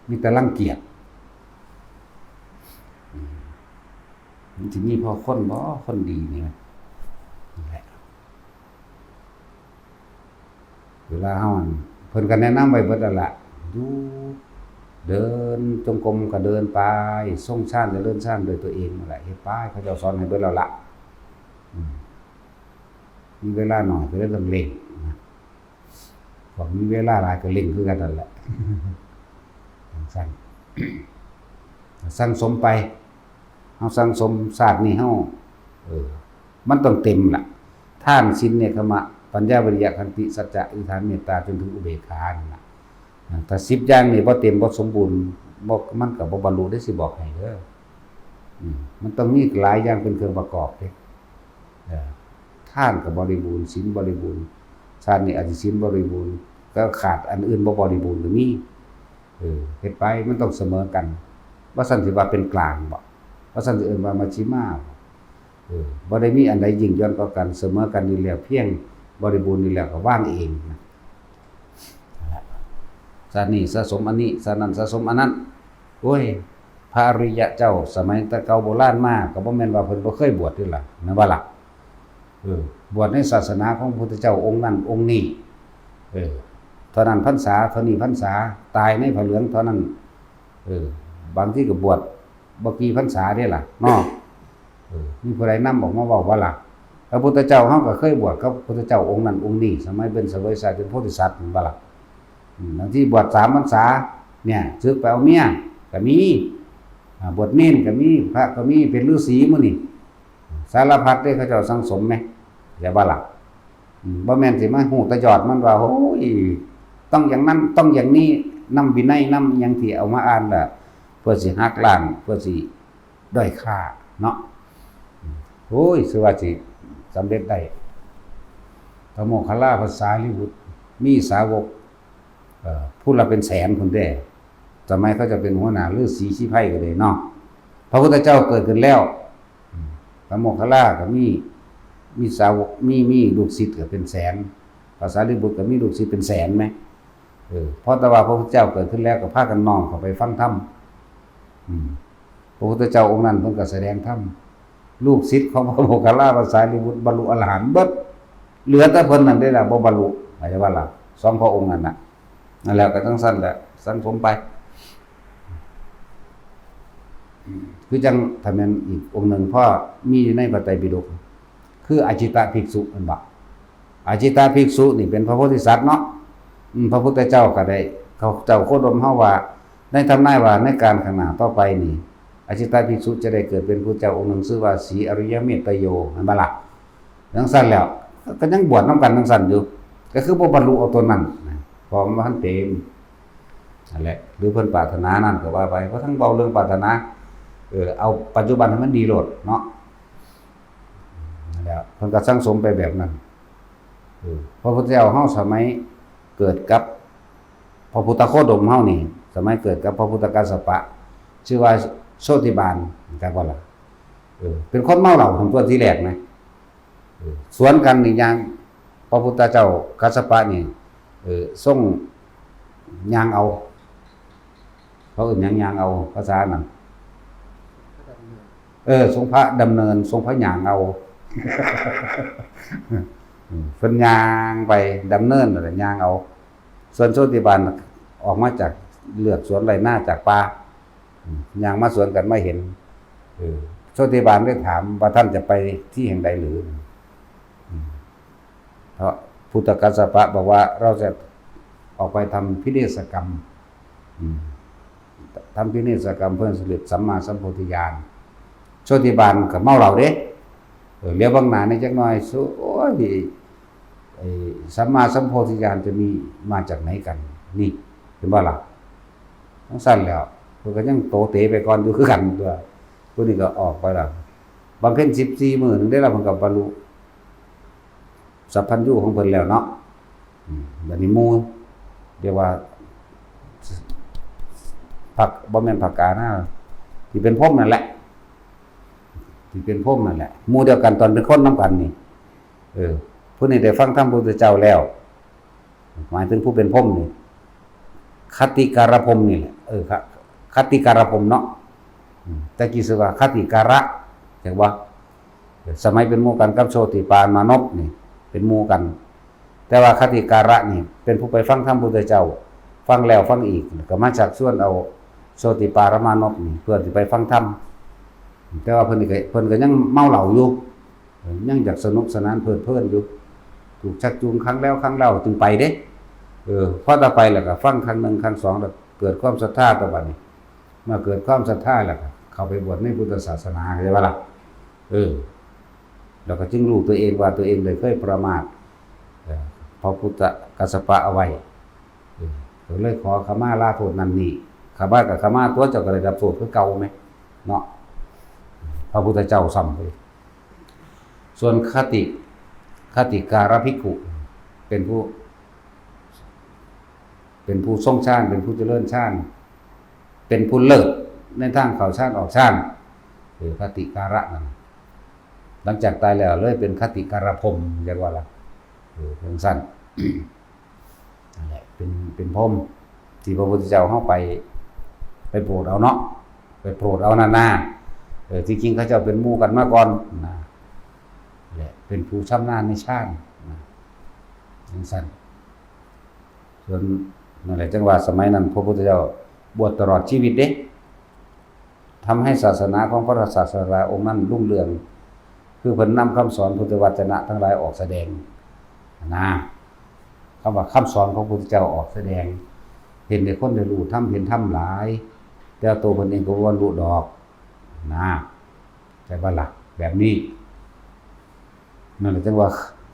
มีแต่รังเกียจ อืม มันสิมีพอคนบ่ คนดีนี่นะ นั่นแหละ เวลาเฮาอัน เพิ่นก็แนะนำไว้เบิดแล้วล่ะ อยู่ เดินจงกรมก็เดินไป ทรงฌานก็เดินฌานด้วยตัวเองนั่นแหละ เฮ็ดไป เขาเจ้าสอนให้เบิดแล้วล่ะ อืม มีเวลาน้อยก็เลยต้องเร่งนะ พวกมีเวลาหลายก็เร่งคือกันนั่นแหละ จั่งซั้น สั่งสมไป เฮาสั่งสมชาตินี้เฮา เออ มันต้องเต็มล่ะ ทาน ศีล เนกขัมมะ ปัญญา วิริยะ ขันติ สัจจะ อธิษฐาน เมตตา จนถึงอุเบกขานั่นล่ะ อ่า ถ้าสิบอย่างนี่บ่เต็ม บ่สมบูรณ์ บ่ มันก็บ่บรรลุเด้ สิบอกให้เด้อ อืม มันต้องมีหลายอย่างเป็นเครื่องประกอบเด้ เออ ทานก็บริบูรณ์ ศีลบริบูรณ์ ชาตินี้อาจสิศีลบริบูรณ์ ก็ขาดอันอื่นบ่บริบูรณ์ก็มี เออ เฮ็ดไปมันต้องเสมอกัน บ่ซั้นสิว่าเป็นกลางบ่ บ่ซั้นสิเอิ้นว่ามัชฌิมาบ่ เออ บ่ได้มีอันใดยิ่งหย่อนกว่ากัน เสมอกันนี่แหละ เพียงบริบูรณ์นี่แหละ ก็วางเองนะ ชาตินี้สะสมอันนี้ ชาตินั้นสะสมอันนั้น โอ้ย พระอริยะเจ้าสมัยแต่เก่าโบราณมา ก็บ่แม่นว่าเพิ่นบ่เคยบวชเด้ล่ะ แม่นบ่ล่ะ เออ บวชในศาสนาของพระพุทธเจ้าองค์นั้นองค์นี้ เออ เท่านั้นพรรษา เท่านี้พรรษา ตายในผ้าเหลืองเท่านั้น เออ บางทีก็บวชบ่กี่พรรษาเด้ล่ะ เนาะ เออ มีผู้ใดนำออกมาเว้าบ่ล่ะ พระพุทธเจ้าเฮาก็เคยบวชกับพระพุทธเจ้าองค์นั้นองค์นี้ สมัยเป็นเสวยชาติเป็นโพธิสัตว์ แม่นบ่ล่ะ อืม บางทีบวชสามพรรษา เนี่ย สึกไปเอาเมียก็มี อ่า บวชเณรก็มี พระก็มี เป็นฤาษีหมู่นี้ สารพัดเด้ เขาเจ้าสั่งสมแหม เข้าใจบ่ล่ะ อืม บ่แม่นสิมาฮู้แต่ยอดมันว่า โอ้ย ต้องอย่างนั้น ต้องอย่างนี้ นำวินัย นำอิหยังที่เอามาอ่านล่ะ เพื่อสิหักล้าง เพื่อสิด้อยค่าเนาะ อืม โอ้ย สิว่าสิสำเร็จได้ พระโมคคัลลา พระสารีบุตร มีสาวก เอ่อ ผู้ละเป็นแสนพุ้นเด้ สมัยเขาเจ้าเป็นหัวหน้าฤาษีชีไพรก็เลยเนาะ พระพุทธเจ้าเกิดขึ้นแล้ว อืม พระโมคคัลลาก็มี มีสาวก มี มีลูกศิษย์ก็เป็นแสน พระสารีบุตรก็มีลูกศิษย์เป็นแสนไหม เออ เพราะแต่ว่าพระพุทธเจ้าเกิดขึ้นแล้วก็พากันน้อมเข้าไปฟังธรรม อืม พระพุทธเจ้าองค์นั้นเพิ่นก็แสดงธรรม ลูกศิษย์ของพระโมคคัลลา พระสารีบุตร บรรลุอรหันต์เบิด เหลือแต่เพิ่นนั่นเด้ล่ะบ่บรรลุ เข้าใจบ่ล่ะ สองพระองค์นั่นน่ะ นั่นแหละ ก็จั่งซั่นแหละ สั่งสมไป คือจั่ง ถ้าแม่นอีกองค์หนึ่ง พอมีอยู่ในพระไตรปิฎก คืออาจิตตภิกษุ แม่นบ่ อาจิตตภิกษุนี่เป็นพระโพธิสัตว์เนาะ อืม พระพุทธเจ้าก็ได้ เขาเจ้าโคดมเฮาว่า ได้ทำนายว่าในกาลข้างหน้าต่อไปนี่ อาจิตตภิกษุจะได้เกิดเป็นพระเจ้าองค์หนึ่ง ชื่อว่าศรีอริยเมตตโย แม่นบ่ล่ะ จั่งซั่นแล้ว ก็ยังบวชนำกันจั่งซั่นอยู่ ก็คือบ่บรรลุเอาตัวนั้นนะ เพราะมันบ่ทันเต็ม นั่นแหละ หรือเพิ่นปรารถนานั่นก็ว่าไป เพราะทั้งเว้าเรื่องปรารถนา เออ เอาปัจจุบันให้มันดีโลดเนาะ นั่นแหละ เพิ่นก็สั่งสมไปแบบนั้น เออ พระพุทธเจ้าเฮาสมัยเกิดกับพระพุทธโคดมเฮานี่ สมัยเกิดกับพระพุทธกัสสปะ ชื่อว่าโชติบาล จักบ่ล่ะ เออ เป็นคนเมาเหล้าตั้งแต่ทีแรกนะ เออ สวนกันนี่ย่าง พระพุทธเจ้ากัสสปะนี่ เออ ทรงย่างเอา เขาเอิ้นหยังย่างเอา ภาษานั่น เออ ทรงพระดำเนิน ทรงพระย่างเอา อืม เพิ่นย่างไปดำเนินนั่นแหละ ย่างเอา ส่วนโชติบาลออกมาจากเลือกสวนไร่นาจากป่า อืม ย่างมาสวนกันมาเห็น เออ โชติบาลได้ถามว่า ท่านจะไปที่แห่งใดหรือ อืม เพราะพุทธกัสสปะบอกว่า เราจะออกไปทำพิเนศกรรม อืม ทำพิเนศกรรมเพื่อสำเร็จสัมมาสัมโพธิญาณ โชติบาลก็เมาเหล้าเด้ เออ เหลียวเบิ่งหน้าในจักหน่อย โอ้ย ไอ้สัมมาสัมโพธิญาณจะมีมาจากไหนกัน นี่ เห็นบ่ล่ะ จั่งซั่นแล้ว เพิ่นก็ยังโตเตไปก่อนอยู่คือกันตัว ผู้นี้ก็ออกไปแล้ว บำเพ็ญสิบสี่มื้อหนึ่งได้แล้ว เพิ่นก็บรรลุสัพพัญญูของเพิ่นแล้วเนาะ อืม บัดนี้หมู่ เรียกว่า พระ บ่แม่นพระกานะ ที่เป็นพรหมนั่นแหละ ที่เป็นพรหมนั่นแหละ หมู่เดียวกันตอนเป็นคนนำกันนี่ เออ ผู้นี้ได้ฟังธรรมพระพุทธเจ้าแล้ว หมายถึงผู้เป็นพรหมนี่ คติการพรหมนี่แหละ เออ ค- คติการพรหมเนาะ อืม แต่กี้ชื่อว่าคติการะ จักบ่ สมัยเป็นหมู่กันกับโชติปานมานพนี่ เป็นหมู่กัน แต่ว่าคติการะนี่ เป็นผู้ไปฟังธรรมพุทธเจ้า ฟังแล้วฟังอีก ก็มาชักชวนเอาโชติปานมานพนี่ เพื่อสิไปฟังธรรม แต่ว่าเพิ่นนี่ก็ เพิ่นก็ยังเมาเหล้าอยู่ เออ ยังอยากสนุกสนานเพลิดเพลินอยู่ ถูกชักจูงครั้งแล้วครั้งเล่าจึงไปเด้ เออ พอต่อไปแล้วก็ฟังครั้งหนึ่งครั้งสอง แล้วเกิดความศรัทธาต่อบัดนี้ เมื่อเกิดความศรัทธาแล้วก็เข้าไปบวชในพุทธศาสนา เข้าใจบ่ล่ะ เออ แล้วก็จึงรู้ตัวเองว่าตัวเองได้เคยประมาท เอ่อ พระพุทธกัสสปะเอาไว้ เออ ก็เลยขอขมาลาโทษนั่นนี่ ขมาก็ขมาตัว เจ้าก็ได้รับโทษคือเก่าแหม เนาะ พระพุทธเจ้าซ้ำไป ส่วนคติ คติการภิกขุ เป็นผู้ เป็นผู้ทรงฌาน เป็นผู้เจริญฌาน เป็นผู้เลิศในทางเข้าฌานออกฌาน คือคติการะนั่น หลังจากตายแล้วเลยเป็นคติการพรหม เรียกว่าล่ะ เออ จั่งซั่น นั่นแหละ เป็น เป็นพรหมที่พระพุทธเจ้าเฮาไป ไปโปรดเอาเนาะ ไปโปรดเอานั่นนา เออ ที่จริงเขาเจ้าเป็นหมู่กันมาก่อนนะ แหละ เป็นผู้ชำนาญในฌานนะ จั่งซั่น ส่วน นั่นแหละ จั่งว่าสมัยนั้นพระพุทธเจ้าบวชตลอดชีวิตเด้ ทำให้ศาสนาของพระศาสดาองค์นั้นรุ่งเรือง คือเพิ่นนำคำสอนพุทธวจนะทั้งหลายออกแสดงนะ คำว่าคำสอนของพระพุทธเจ้าออกแสดง เห็นในคนได้รู้ธรรม เห็นธรรมหลาย แต่ตัวเพิ่นเองก็บ่บรรลุดอกนะ ใช่ปะล่ะ แบบนี้ นั่นแหละจังว่า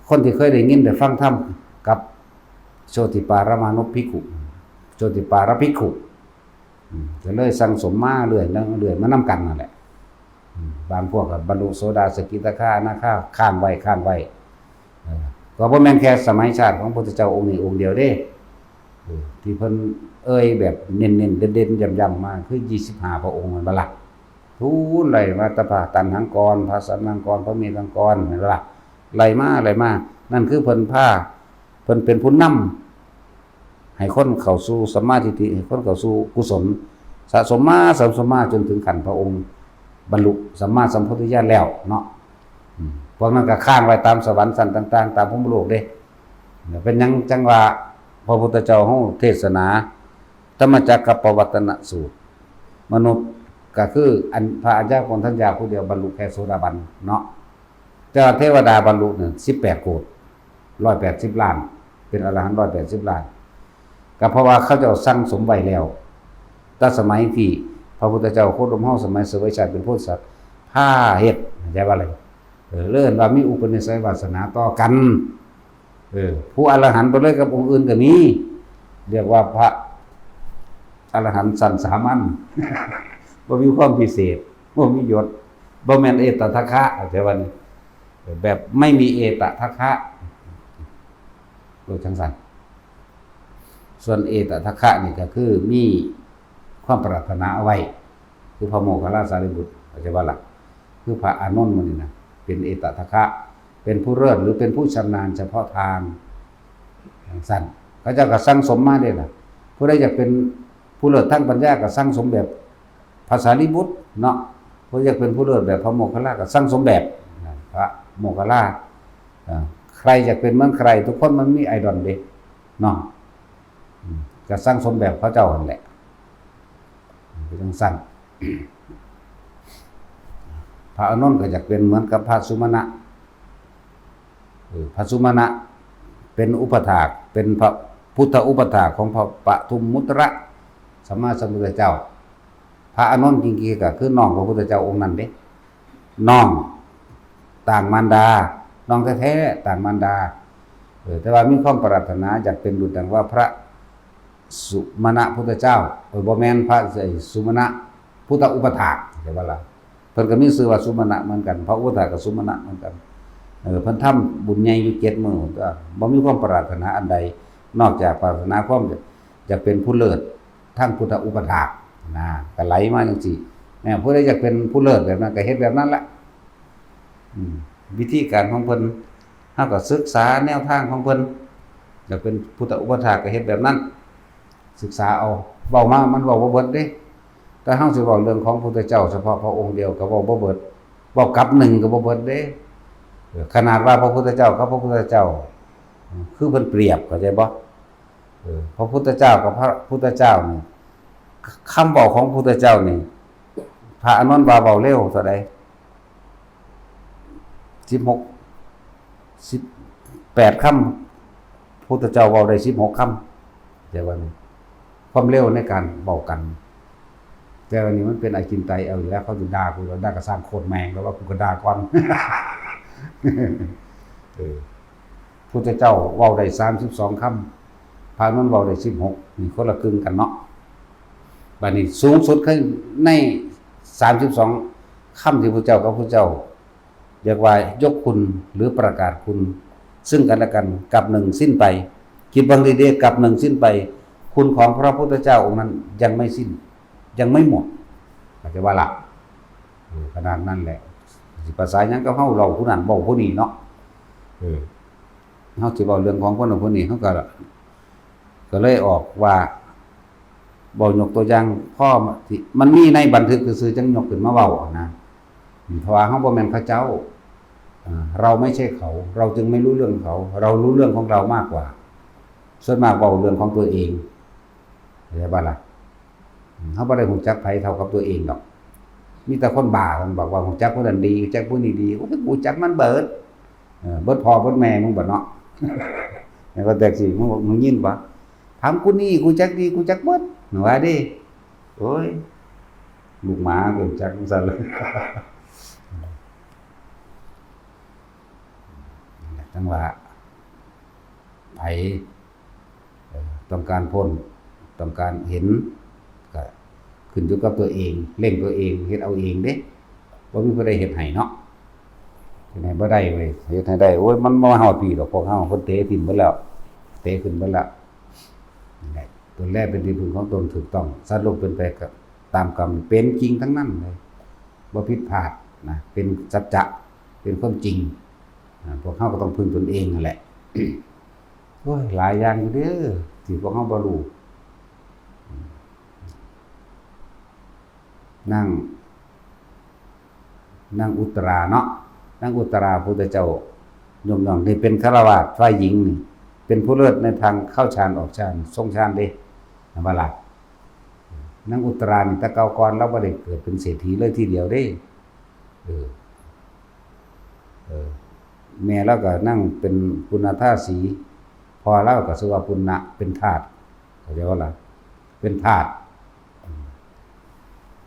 คนที่เคยได้ยินได้ฟังธรรมกับโชติปารามานุภิกขุ โชติปาราภิกขุ อืม ก็เลยสั่งสมมาเรื่อย เรื่อยมานำกันนั่นแหละ อืม บางพวกก็บรรลุโสดาสกิทาคาอนาคา ค้างไว้ ค้างไว้ เออ ก็บ่แม่นแค่สมัยชาติของพระพุทธเจ้าองค์นี้องค์เดียวเด้ เออ ที่เพิ่นเอ่ยแบบเน้นๆ เด่นๆ ย้ำๆ มา คือ ยี่สิบห้า พระองค์ แม่นบ่ล่ะ ทูลไล่มาแต่พระตัณหังกร พระสันหังกร พระเมธังกร แม่นบ่ล่ะ ไล่มา ไล่มา นั่นคือเพิ่นพา เพิ่นเป็นผู้นำ ให้คนเข้าสู่สัมมาทิฏฐิ ให้คนเข้าสู่กุศล สะสมมา สะสมมาจนถึงขั้นพระองค์บรรลุสัมมาสัมโพธิญาณแล้วเนาะ อืม พวกนั้นก็ค้างไว้ตามสวรรค์ชั้นต่างๆ ตามพรหมโลกเด้ เป็นหยังจังว่าพระพุทธเจ้าเฮาเทศนา ธรรมจักรกัปปวัตตนสูตร มนุษย์ก็คืออันพระอัญญาโกณฑัญญาผู้เดียวบรรลุแค่โสดาบันเนาะ แต่ว่าเทวดาบรรลุเนี่ย สิบแปดโกฏ ร้อยแปดสิบล้าน เป็นอรหันต์ ร้อยแปดสิบล้าน ก็เพราะว่าเขาเจ้าสั่งสมไว้แล้ว แต่สมัยที่พระพุทธเจ้าโคดมเฮา สมัยเสวยชาติเป็นโพธิสัตว์ พาเฮ็ด เข้าใจว่าอะไร เออ เอิ้นว่ามีอุปนิสัยวาสนาต่อกัน เออ ผู้อรหันต์ไปเลยกับองค์อื่นก็มี เรียกว่าพระอรหันต์ชั้นสามัญ บ่มีความพิเศษ บ่มียศ บ่แม่นเอตทัคคะ เข้าใจว่านี่ แบบไม่มีเอตทัคคะ โดยจังสัน ส่วนเอตทัคคะนี่ก็คือมีความปรารถนาเอาไว้ คือพระโมคคัลลาสารีบุตร เข้าใจว่าล่ะ คือพระอานนท์มื้อนี้นะ เป็นเอตทัคคะ เป็นผู้เลิศหรือเป็นผู้ชำนาญเฉพาะทาง จังสัน เขาเจ้าก็สั่งสมมาเด้ล่ะ ผู้ใดอยากเป็นผู้เลิศทางปัญญาก็สั่งสมแบบพระสารีบุตรเนาะ ผู้อยากเป็นผู้เลิศแบบพระโมคคัลลาก็สั่งสมแบบพระโมคคัลลา เอ่อ ใครอยากเป็นเหมือนใคร ทุกคนมันมีไอดอลเด้เนาะ อืม ก็สั่งสมแบบพระเจ้าหั่นแหละ เป็นจังซั่น พระอานนท์ก็อยากเป็นเหมือนกับพระสุมาณะ เออ พระสุมาณะเป็นอุปถาก เป็นพระพุทธอุปถากของพระปทุมมุตระสัมมาสัมพุทธเจ้า พระอานนท์จริงๆก็คือน้องพระพุทธเจ้าองค์นั้นเด้ น้องต่างมารดา น้องแท้ๆต่างมารดา เออ แต่ว่ามีความปรารถนาอยากเป็นดุจดังว่าพระสุมาณะพุทธเจ้า เออ บ่แม่นพระ ไอ้สุมาณะพุทธอุปถาก เข้าใจบ่ล่ะ เพิ่นก็มีชื่อว่าสุมาณะเหมือนกัน พระอุปถากกับสุมาณะเหมือนกัน เออ เพิ่นทำบุญใหญ่อยู่เจ็ดมื้อ ก็บ่มีความปรารถนาอันใด นอกจากปรารถนาความอยากเป็นผู้เลิศทางพุทธอุปถากนะ ก็ไหลมาจังซี่ แม่นผู้ใดอยากเป็นผู้เลิศแบบนั้นก็เฮ็ดแบบนั้นละ อืม วิธีการของเพิ่น เฮาก็ศึกษาแนวทางของเพิ่น อยากเป็นพุทธอุปถากก็เฮ็ดแบบนั้น ศึกษาเอา เว้ามามันเว้าบ่เบิดเด้ แต่เฮาสิเว้าเรื่องของพุทธเจ้าเฉพาะพระองค์เดียวก็เว้าบ่เบิด เว้ากับหนึ่งก็บ่เบิดเด้ เออ ขนาดว่าพระพุทธเจ้ากับพระพุทธเจ้า คือเพิ่นเปรียบ เข้าใจบ่ เออ พระพุทธเจ้ากับพระพุทธเจ้านี่ คำเว้าของพุทธเจ้านี่ พระอานนท์ว่าเว้าเร็วเท่าใด สิบหก สิบแปดคำ พุทธเจ้าเว้าได้สิบหกคำ แต่ว่านี่ ความเร็วในการเว้ากัน แต่ว่านี่มันเป็นอาจินไตยเอาอีกแล้ว เขาจะด่ากู ก็ด่ากระซ่างโคตรแม่ง แล้วว่ากูก็ด่าก่อน เออ พุทธเจ้าเว้าได้สามสิบสองคำ พระอานนท์เว้าได้สิบหก นี่คนละครึ่งกันเนาะ บัดนี้สูงสุดคือในสามสิบสองคำที่พระเจ้ากับพระเจ้า เรียกว่ายกคุณหรือประกาศคุณ ซึ่งกันและกัน กับหนึ่งสิ้นไป คิดเบิ่งดีๆ กับหนึ่งสิ้นไป คุณของพระพุทธเจ้าองค์นั้นยังไม่สิ้น ยังไม่หมด เข้าใจบ่ล่ะ เออ ขนาดนั้นแหละ สิภาษาหยังกับเฮา เล่าผู้นั้นเว้าผู้นี้เนาะ เออ เฮาสิเว้าเรื่องของคนนั้นคนนี้ เฮาก็ ก็เลยออกว่า เว้ายกตัวอย่าง พอที่มันมีในบันทึกซื่อๆ จั่งยกขึ้นมาเว้านะ เพราะว่าเฮาบ่แม่นเขาเจ้า อ่า เราไม่ใช่เขา เราจึงไม่รู้เรื่องเขา เรารู้เรื่องของเรามากกว่า ส่วนมากเว้าเรื่องของตัวเอง เข้าใจบ่ล่ะ อืม เฮาบ่ได้รู้จักไผเท่ากับตัวเองดอก มีแต่คนบ้า มันบอกว่า "รู้จักผู้นั้นดี รู้จักผู้นี้ดี" โอ้ย รู้จักมันเบิด เออ เบิดพ่อเบิดแม่มึงบ่เนาะ แล้วก็แท็กซี่ มึงบอก "มึงยินบ่ ถามกูนี่ กูจักดี กูจักเบิด" หนูว่าดิ โอ้ย ลูกหมากูจักสั่นเลย จังหวะ ไผ เอ่อ ต้องการพ้น ต้องการเห็น ก็ขึ้นอยู่กับตัวเอง เร่งตัวเอง เฮ็ดเอาเองเด้ บ่มีผู้ใดเฮ็ดให้เนาะ เฮ็ดให้บ่ได้เว้ย เฮ็ดให้ได้ โอ้ย มันบ่มาฮอดพี้ดอก พวกเฮา เพิ่นเตะถิ่มเบิดแล้ว เตะขึ้นเบิดแล้ว นั่นแหละ ตนแลเป็นที่พึ่งของตนถูกต้อง สัตว์โลกเป็นไปกับตามกรรม เป็นจริงทั้งนั้นเลย บ่ผิดพลาดนะ เป็นสัจจะ เป็นความจริง อ่า พวกเฮาก็ต้องพึ่งตนเองนั่นแหละ โอ้ย หลายอย่างอยู่เด้อ ที่พวกเฮาบ่รู้ นาง นางอุตราเนาะ นางอุตราพุทธเจ้ายกย่อง ที่เป็นฆราวาสฝ่ายหญิงนี่ เป็นผู้เลิศในทางเข้าฌานออกฌาน ทรงฌานเด้ เห็นบ่ล่ะ นางอุตรานี่แต่เก่าก่อนลาวบ่ได้เกิดเป็นเศรษฐีเลยทีเดียวเด้ เออ เออ แม่ลาวก็นางเป็นปุณณทาสี พ่อลาวก็ชื่อว่าปุณณะ เป็นทาส เข้าใจบ่ล่ะ เป็นทาส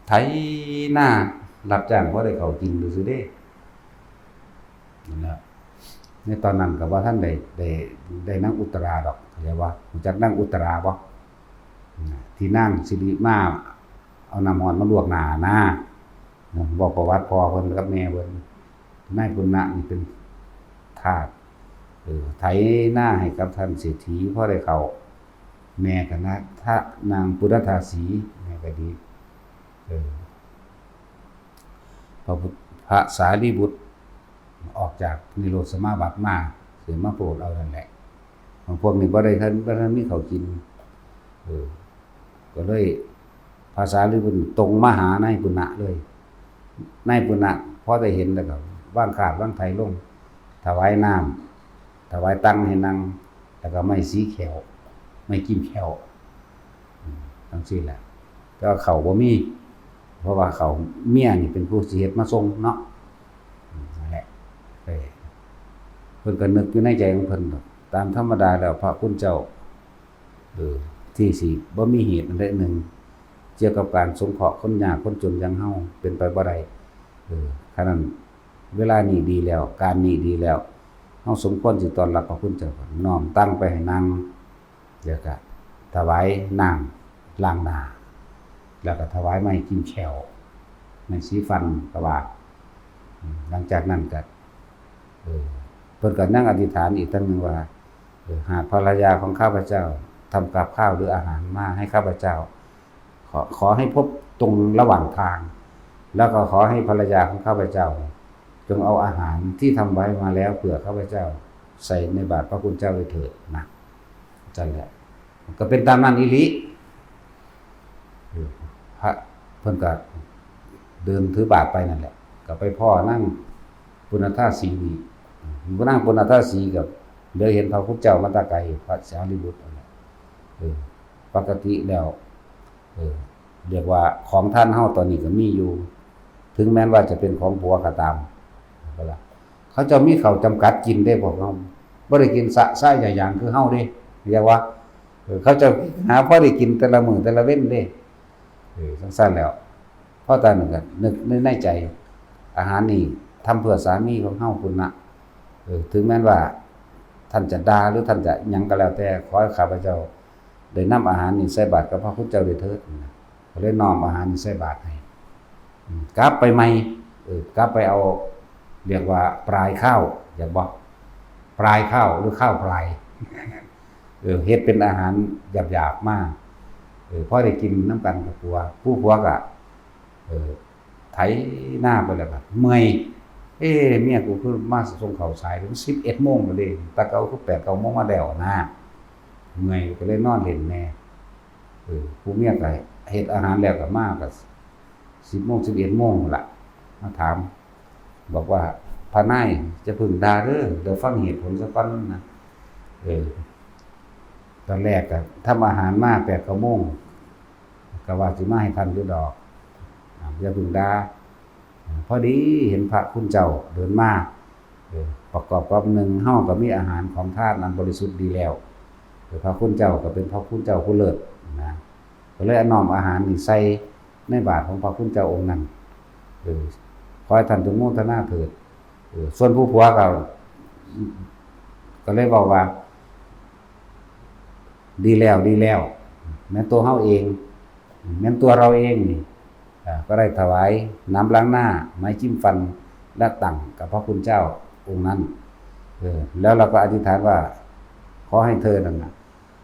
ไถนารับจ้างพอได้เข้ากินซื่อๆเด้ นั่นแหละ ในตอนนั้นก็บ่ทันได้ ได้ ได้นางอุตราดอก เข้าใจบ่ รู้จักนางอุตราบ่ ที่นางสิริมาเอาน้ำร้อนมาลวกหน้านะ เว้าประวัติพ่อเพิ่นกับแม่เพิ่น นายปุณณะนี่เป็นทาส เออ ไถนาให้กับท่านเศรษฐี พอได้เข้า แม่ก็นะ ทะ นางปุณณทาสี แม่ก็ดี เออ พระพุทธ พระสารีบุตร ออกจากนิโรธสมาบัติมา สิมาโปรดเอานั่นแหละ บางพวกนี่บ่ได้ทัน บ่ทันมีข้าวกิน เออ ก็เลย พระสารีบุตรตรงมาหานายปุณณะเลย นายปุณณะพอได้เห็นแล้วก็วางคาดวางไถลง ถวายน้ำ ถวายตังให้นั่ง แล้วก็ไม้สีแข้ว ไม้จิ้มแข้ว อืม จั่งซี้แหละ แต่ว่าข้าวบ่มี เพราะว่าข้าว เมียนี่เป็นผู้สิเฮ็ดมาส่งเนาะ อืม นั่นแหละ เออ เพิ่นก็นึกอยู่ในใจของเพิ่นดอก ตามธรรมดาแล้วพระคุณเจ้า เออ ที่สิบ่มีเหตุอันใดหนึ่ง เกี่ยวกับการสงเคราะห์คนยากคนจนอย่างเฮา เป็นไปบ่ได้ เออ ฉะนั้น เวลานี้ดีแล้ว การนี้ดีแล้ว เฮาสมควรสิต้อนรับพระคุณเจ้า น้อมตังไปให้นั่ง แล้วก็ถวายน้ำล้างหน้า แล้วก็ถวายไม้กินแข้ว ไม้สีฟันก็ว่า อืม หลังจากนั้นก็ เออ เพิ่นก็นั่งอธิษฐานอีกเทื่อหนึ่งว่า เออ หากภรรยาของข้าพเจ้าทำกับข้าวหรืออาหารมาให้ข้าพเจ้า ขอ ขอให้พบตรงระหว่างทาง แล้วก็ขอให้ภรรยาของข้าพเจ้า จงเอาอาหารที่ทำไว้มาแล้วเผื่อข้าพเจ้า ใส่ในบาตรพระคุณเจ้าด้วยเถิดนะ จั่งซี้แหละ ก็เป็นตามนั้นอีหลี เออ พระเพิ่นก็เดินถือบาตรไปนั่นแหละ ก็ไปพ้อนางปุณณทาสีนี่ นางปุณณทาสีก็เหลือเห็นพระพุทธเจ้ามาแต่ไกล พระสารีบุตรนั่นแหละ เออ ปกติแล้ว เออ เรียกว่าของทานเฮาตอนนี้ก็มีอยู่ ถึงแม้ว่าจะเป็นของผัวก็ตาม เขาเจ้ามีข้าวจำกัดกินเด้ พวกเฮาบ่ได้กินสะสะหยาหยางคือเฮาเด้ เรียกว่า เออ เขาเจ้าหาพอได้กินแต่ละมื้อแต่ละเว็นเด้ เออ จั่งซั้นแล้ว พอตอนนั้นก็นึกใน ในใจ อาหารนี่ทำเพื่อสามีของเฮาพุ้นนะ เออ ถึงแม้ว่าท่านจะด่าหรือท่านจะหยังก็แล้วแต่ ขอให้ข้าพเจ้าได้นำอาหารนี่ใส่บาตรกับพระคุณเจ้าด้วยเถิด ก็เลยน้อมอาหารนี่ใส่บาตรให้ อืม กลับไปใหม่ เออ กลับไปเอา เรียกว่าปลายข้าว อยากบอก ปลายข้าวหรือข้าวปลาย เออ เฮ็ดเป็นอาหารหยาบๆมา เออ พอได้กินนำกันกับผัว ผู้ผัวก็ เออ ไถนาไปแล้วก็เมื่อย เอ้ เมียกูคือมาส่งข้าวสาย ถึงสิบเอ็ดโมงแล้วเด้ แต่เก่าคือแปดเก้าโมงมาแล้วนะ เมื่อยก็เลยนอนเล่นแหน่ เออ ผู้เมียก็เฮ็ดอาหารแล้วก็มาก็สิบโมง สิบเอ็ดโมงพู้นล่ะ มาถาม บอกว่า "พระนาย จะพึ่งด่าเด้อ เดี๋ยวฟังเหตุผลซะก่อนนะ" เออ ตอนแรกก็ทำอาหารมาแปดเก้าโมง ก็ว่าสิมาให้ทันอยู่ดอก อ่า อย่าพึ่งด่า พอดีเห็นพระคุณเจ้าเดินมา เออ ประกอบกับหนึ่ง เฮาก็มีอาหารของทานอันบริสุทธิ์ดีแล้ว เออ พระคุณเจ้าก็เป็นพระคุณเจ้าผู้เลิศนะ ก็เลยเอาน้อมอาหารนี่ใส่ในบาตรของพระคุณเจ้าองค์นั้น เออ ขอให้ท่านจงโมทนาเถิด เออ ส่วนผู้ผัวก็ ก็เลยบอกว่า ดีแล้ว ดีแล้ว แม่นตัวเฮาเอง แม่นตัวเราเองนี่ อ่า ก็ได้ถวายน้ำล้างหน้า ไม้จิ้มฟัน และตั๋งกับพระคุณเจ้าองค์นั้น เออ แล้วเราก็อธิษฐานว่า ขอให้เธอนั่นน่ะ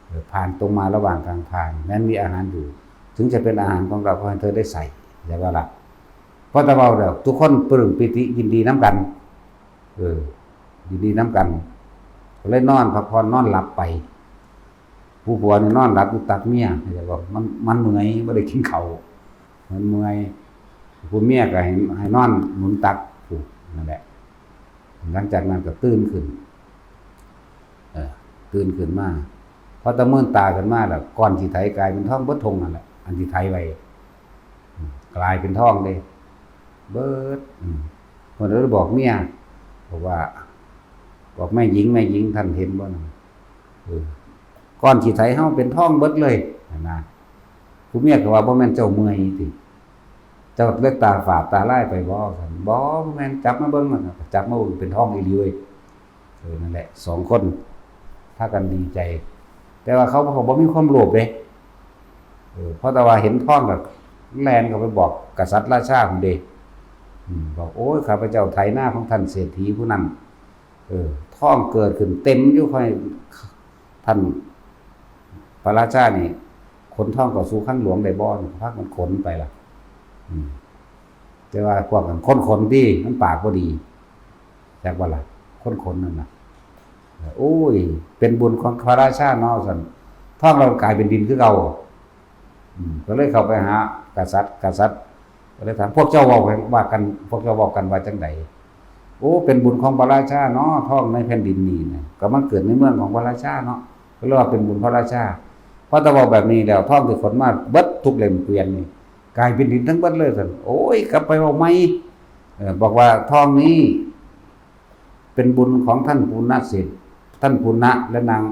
เออ ผ่านตรงมาระหว่างกลางทาง แม้นมีอาหารอยู่ ถึงจะเป็นอาหารของเรา ขอให้เธอได้ใส่ อย่าว่าละ เพราะแต่เว้าแล้ว ทุกคนปลื้มปีติยินดีนำกัน เออ ยินดีนำกัน ก็เลยนอนพักผ่อนนอนหลับไป ผู้ผัวนี่นอนหลับอยู่ตักเมีย เรียกว่ามัน มันเมื่อย บ่ได้กินข้าว มันเมื่อย ผู้เมียก็ให้ ให้นอนหนุนตัก ผู้ นั่นแหละ หลังจากนั้นก็ตื่นขึ้น เออ ตื่นขึ้นมา พอตะเมินตาขึ้นมาแล้ว ก้อนขี้ไถกลายเป็นทองเบิดทงนั่นแหละ อันที่ไถไว้ อืม กลายเป็นทองเลย เบิด อืม เพิ่นเลยบอกเมีย บอกว่า บอกแม่หญิง แม่หญิง ท่านเห็นบ่นั่น เออ ก้อนขี้ไถเฮาเป็นทองเบิดเลย นะ ผู้เมียก็ว่า บ่แม่นเจ้าเมื่อยติ เจ้าเลยตาฝาดตาลายไปบ่ ซั่น บ่ บ่แม่น จับมาเบิ่ง จับมาเบิ่งเป็นทองอีหลีเว้ย เออ นั่นแหละ สองคนพากันดีใจ แต่ว่าเขา เขาบ่มีความโลภเด้ เออ เพราะแต่ว่าเห็นทองก็แล่นเข้าไปบอกกษัตริย์ราชาพุ้นเด้ อืม บอก โอ้ย ข้าพเจ้าไถนาของท่านเศรษฐีผู้นั้น เออ ทองเกิดขึ้นเต็มอยู่ ข้อย ท่านพระราชานี่ ขนทองเข้าสู่คลังหลวงได้บ่ พากันขนไปล่ะ อืม แต่ว่าพวกนั้นคนขนติ มันปากบ่ดี จักว่าล่ะ คนขนนั่นน่ะ โอ้ย เป็นบุญของพระราชาเนาะ ซั่น ทองเรากลายเป็นดินคือเก่า อืม ก็เลยเข้าไปหากษัตริย์ กษัตริย์ก็เลยถาม พวกเจ้าเว้ากัน ว่ากัน พวกเจ้าเว้ากันว่าจั่งใด โอ้ เป็นบุญของพระราชาเนาะ ทองในแผ่นดินนี่นะ ก็มาเกิดในเมืองของพระราชาเนาะ ก็เรียกว่าเป็นบุญพระราชา พอแต่เว้าแบบนี้แล้ว ทองที่ขนมาเบิดทุกเล่มเกวียนนี่ กลายเป็นดินทั้งเบิดเลย ซั่น โอ้ย กลับไปเว้าใหม่ เออ บอกว่าทองนี้ เป็นบุญของท่านปุณณเศรษฐ ท่านปุณณะ และนาง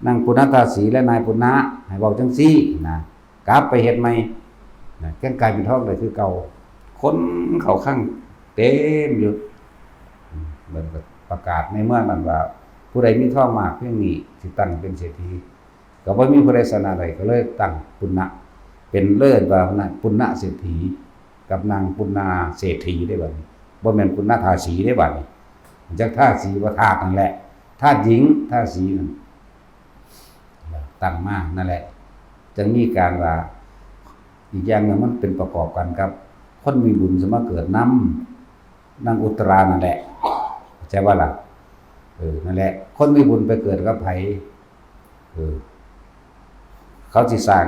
นางปุณณทาสี และนายปุณณะ ให้เว้าจั่งซี้นะ กลับไปเฮ็ดใหม่นะ จั่งกลายเป็นทองได้คือเก่า คนเข้าคลังเต็มอยู่ อืม เพิ่นก็ประกาศในเมืองนั้นว่า ผู้ใดมีทองมากเพียงนี้ สิตั้งเป็นเศรษฐี ก็บ่มีผู้ใดชนะได้ ก็เลยตั้งปุณณะ เป็น เอิ้นว่าปุณณะเศรษฐี กับนางปุณณาเศรษฐีได้บัดนี้ บ่แม่นปุณณทาสีได้บัดนี้ จักทาสีบ่ ธาตุนั่นแหละ ธาตุหญิง ทาสีนั่น ตั้งมานั่นแหละ จั่งมีการว่า อีกอย่างหนึ่งมันเป็นประกอบกันกับ คนมีบุญสิมาเกิดนำ นางอุตรานั่นแหละ เข้าใจบ่ล่ะ เออ นั่นแหละ คนมีบุญไปเกิดกับไผ เออ เขาสิสร้าง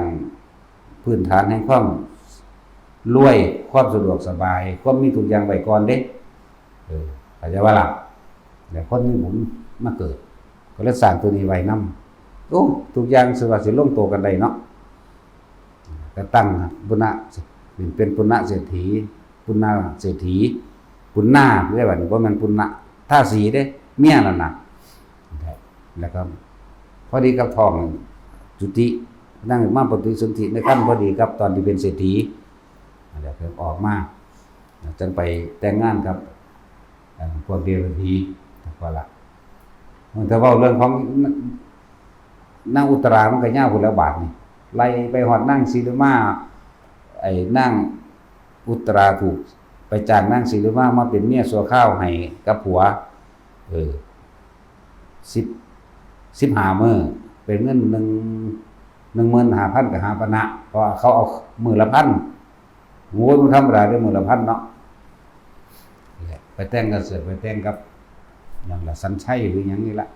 พื้นฐานแห่งความรวย ความสะดวกสบาย ความมีทุกอย่างไว้ก่อนเด้ เออ เข้าใจบ่ล่ะ แล้วคนมีบุญมาเกิด ก็เลยสร้างตัวนี้ไว้นำ โอ้ ทุกอย่างสิว่าสิลงตัวกันได้เนาะ ก็ตั้งปุณณะ เป็นปุณณะเศรษฐี ปุณณาเศรษฐี ปุณณาเด้บัดนี้ บ่แม่นปุณณะทาสีเด้ เมียนั่นน่ะ แล้วก็พอดีกับท้องจุติ นางมาปฏิสนธิในครรภ์พอดีกับตอนที่เป็นเศรษฐี แล้วก็ออกมา จั่งไปแต่งงานกับ เอ่อ พวกเดรัจฉี จั่งว่าล่ะ มันจะเว้าเรื่องของนางอุตรามันก็ยาวพุ้นแหล้วบาดนี้ ไล่ไปฮอดนางสีหฤมา ไอ้นางอุตราถูกไปจ้างนางสีหฤมามาเป็นเมียชั่วคราวให้กับผัว เออ สิบ สิบห้ามื้อ เป็นเงินหนึ่ง หนึ่งหมื่นห้าพันกหาปณะ เพราะว่าเขาเอามื้อละพัน โอ้ย มันธรรมดาเด้อ มื้อละพันเนาะ ไปแต่งกันเสร็จ ไปแต่งกับหยังล่ะ สัญชัยหรือหยังนี่ล่ะ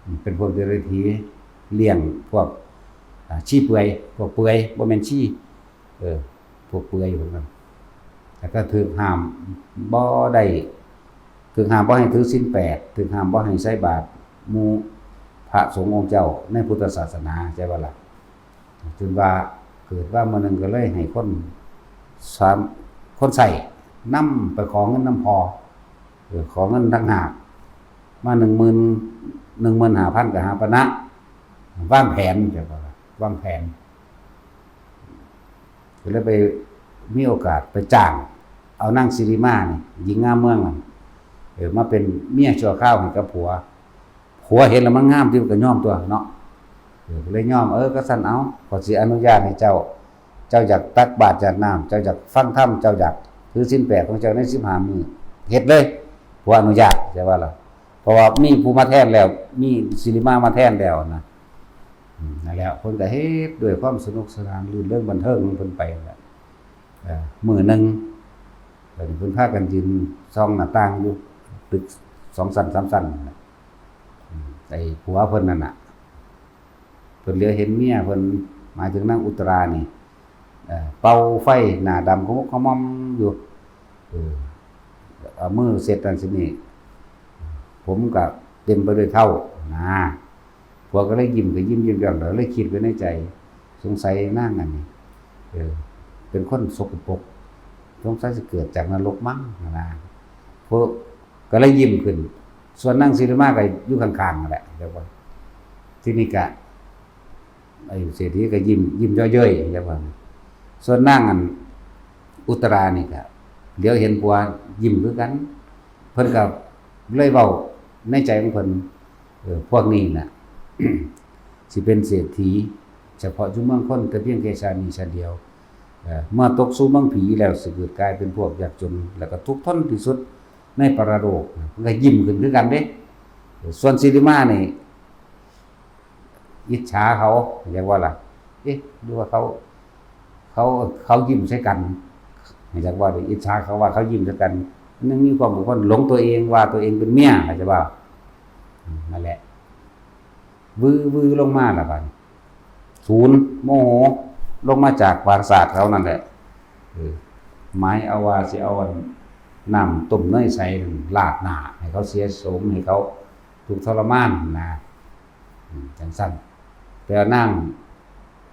อืม เป็นพวกเดรัจฉี เลี้ยงพวก อ่า ชีเปื่อย พวกเปื่อย บ่แม่นชี เออ พวกเปื่อยพวกนั้น แล้วก็ถูกห้ามบ่ได้ ถูกห้ามบ่ให้ถือศีลแปด ถูกห้ามบ่ให้ใส่บาตรหมู่พระสงฆ์องค์เจ้าในพุทธศาสนา ใช่บ่ล่ะ จนว่าเกิดว่ามื้อหนึ่งก็เลยให้คนสาม คนใช้ไป นำไปขอเงินนำพ่อ เออ ขอเงินต่างหาก มาหนึ่งหมื่น หนึ่งหมื่นห้าพัน ก็หาปานะ วางแผน จะว่า วางแผน ก็เลยไปมีโอกาสไปจ้างเอานางสิริมานี่ หญิงงามเมืองนั่น เออ มาเป็นเมียชั่วคราวให้กับผัว ผัวเห็นแล้วมันงามที่มันก็ยอมตัวเนาะ เออ ก็เลยยอม เออ ก็ซั่น เอา ข้อยสิอนุญาตให้เจ้า เจ้าอยากตักบาตรอยากน้ำ เจ้าอยากฟังธรรม เจ้าอยากถือศีลแปดของเจ้าในสิบห้ามื้อ เฮ็ดเลย ผัวอนุญาต จะว่าล่ะ เพราะว่ามีผู้มาแทนแล้ว มีสิริมามาแทนแล้วนะ อืม นั่นแหละ เพิ่นก็เฮ็ดด้วยความสนุกสนาน รื่นเริงบันเทิงของเพิ่นไปนั่นแหละ เอ่อ มื้อหนึ่ง เพิ่นพากันยืนส่องหน้าต่างอยู่ ตึกสองชั้นสามชั้นนั่นแหละ อืม ไอ้ผัวเพิ่นนั่นน่ะ เพิ่นเหลียวเห็นเมียเพิ่น หมายถึงนางอุตรานี่ เอ่อ เป่าไฟหน้าดำขมุกขมอมอยู่ เออ เอามือเช็ดนั่นเช็ดนี่ ผมก็เต็มไปด้วยเถ้านะ ผัวก็เลยยิ้ม ก็ยิ้มยิ้มย่อง แล้วเลยคิดไว้ในใจ สงสัยนางอันนี้ เออ เป็นคนสกปรก สงสัยสิเกิดจากนรกมั้งนะ ผัวก็เลยยิ้มขึ้น ส่วนนางสิริมาก็อยู่ข้างๆนั่นแหละ เดี๋ยวก่อน ทีนี้ก็ ไอ้เศรษฐีก็ยิ้ม ยิ้มเยาะเย้ย เดี๋ยวก่อน ส่วนนางอันอุตรานี่ก็เหลียวเห็นผัวยิ้มคือกัน เพิ่นก็เลยเว้าในใจของเพิ่น เออ พวกนี้น่ะ สิเป็นเศรษฐี เฉพาะอยู่เมืองคน แต่เพียงแค่ชาตินี้ชาติเดียว เอ่อ เมื่อตกสู่เมืองผีแล้วสิเกิดกลายเป็นพวกยากจน แล้วก็ทุกข์ทนที่สุดในปรโลก เพิ่นก็ยิ้มขึ้นคือกันเด้ ส่วนสิริมานี่ อิจฉาเขา อยากว่าล่ะ เอ๊ะ หรือว่าเขา เขา เขายิ้มใส่กัน อยากว่าอิจฉาเขาว่าเขายิ้มใส่กัน มันยังมีความผูกพัน หลงตัวเองว่าตัวเองเป็นเมีย เข้าใจบ่ อืม นั่นแหละ วื้อวื้อลงมาละบัดนี้ ศูนย์ โมโห ลงมาจากปราสาทเขานั่นแหละ เออ หมายเอาว่าสิเอาอันน้ำต้มเนยใสนั่นราดหน้า ให้เขาเสียโฉม ให้เขาทุกข์ทรมานนะ อืม จังซั่น แต่ว่านาง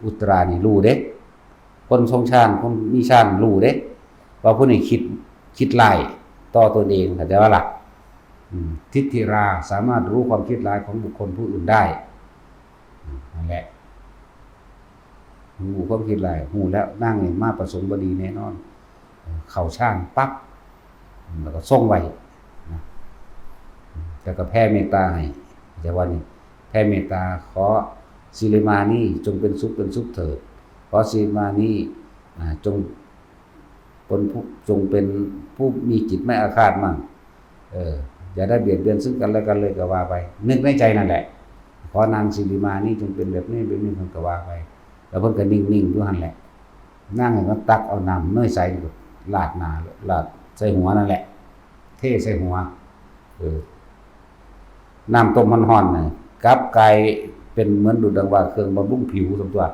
อุตรานี่รู้เด้ คนทรงฌาน คนมีฌานรู้เด้ ว่าผู้นี้คิด คิดร้ายต่อตนเอง เข้าใจบ่ล่ะ อืม ทิฏฐิรา สามารถรู้ความคิดร้ายของบุคคลผู้อื่นได้ อืม นั่นแหละ รู้ความคิดร้าย รู้แล้ว นางนี่มาประสงค์บ่ดีแน่นอน เข้าฌานปั๊บ แล้วก็ทรงไว้นะ แล้วก็แผ่เมตตาให้ แต่ว่านี่ แผ่เมตตา ขอสิริมานี่จงเป็นสุขเป็นสุขเถิด ขอสิริมานี่ อ่า จงเป็นผู้ จงเป็นผู้มีจิตไม่อาฆาตมั่ง เออ อย่าได้เบียดเบียนซึ่งกันและกันเลย ก็ว่าไป นึกในใจนั่นแหละ ขอนางสิริมานี่จงเป็นแบบนี้แบบนี้ เพิ่นก็ว่าไป แล้วเพิ่นก็นิ่งๆอยู่หั่นแหละ นางก็ตักเอาน้ำเนยใสนี่ก็ราดหน้า ราดใส่หัวนั่นแหละ เทใส่หัว เออ น้ำต้มฮ้อนๆน่ะ กลับกลายเป็นเหมือนดุจดังว่าเครื่องบำรุงผิวซั่นตั๊ว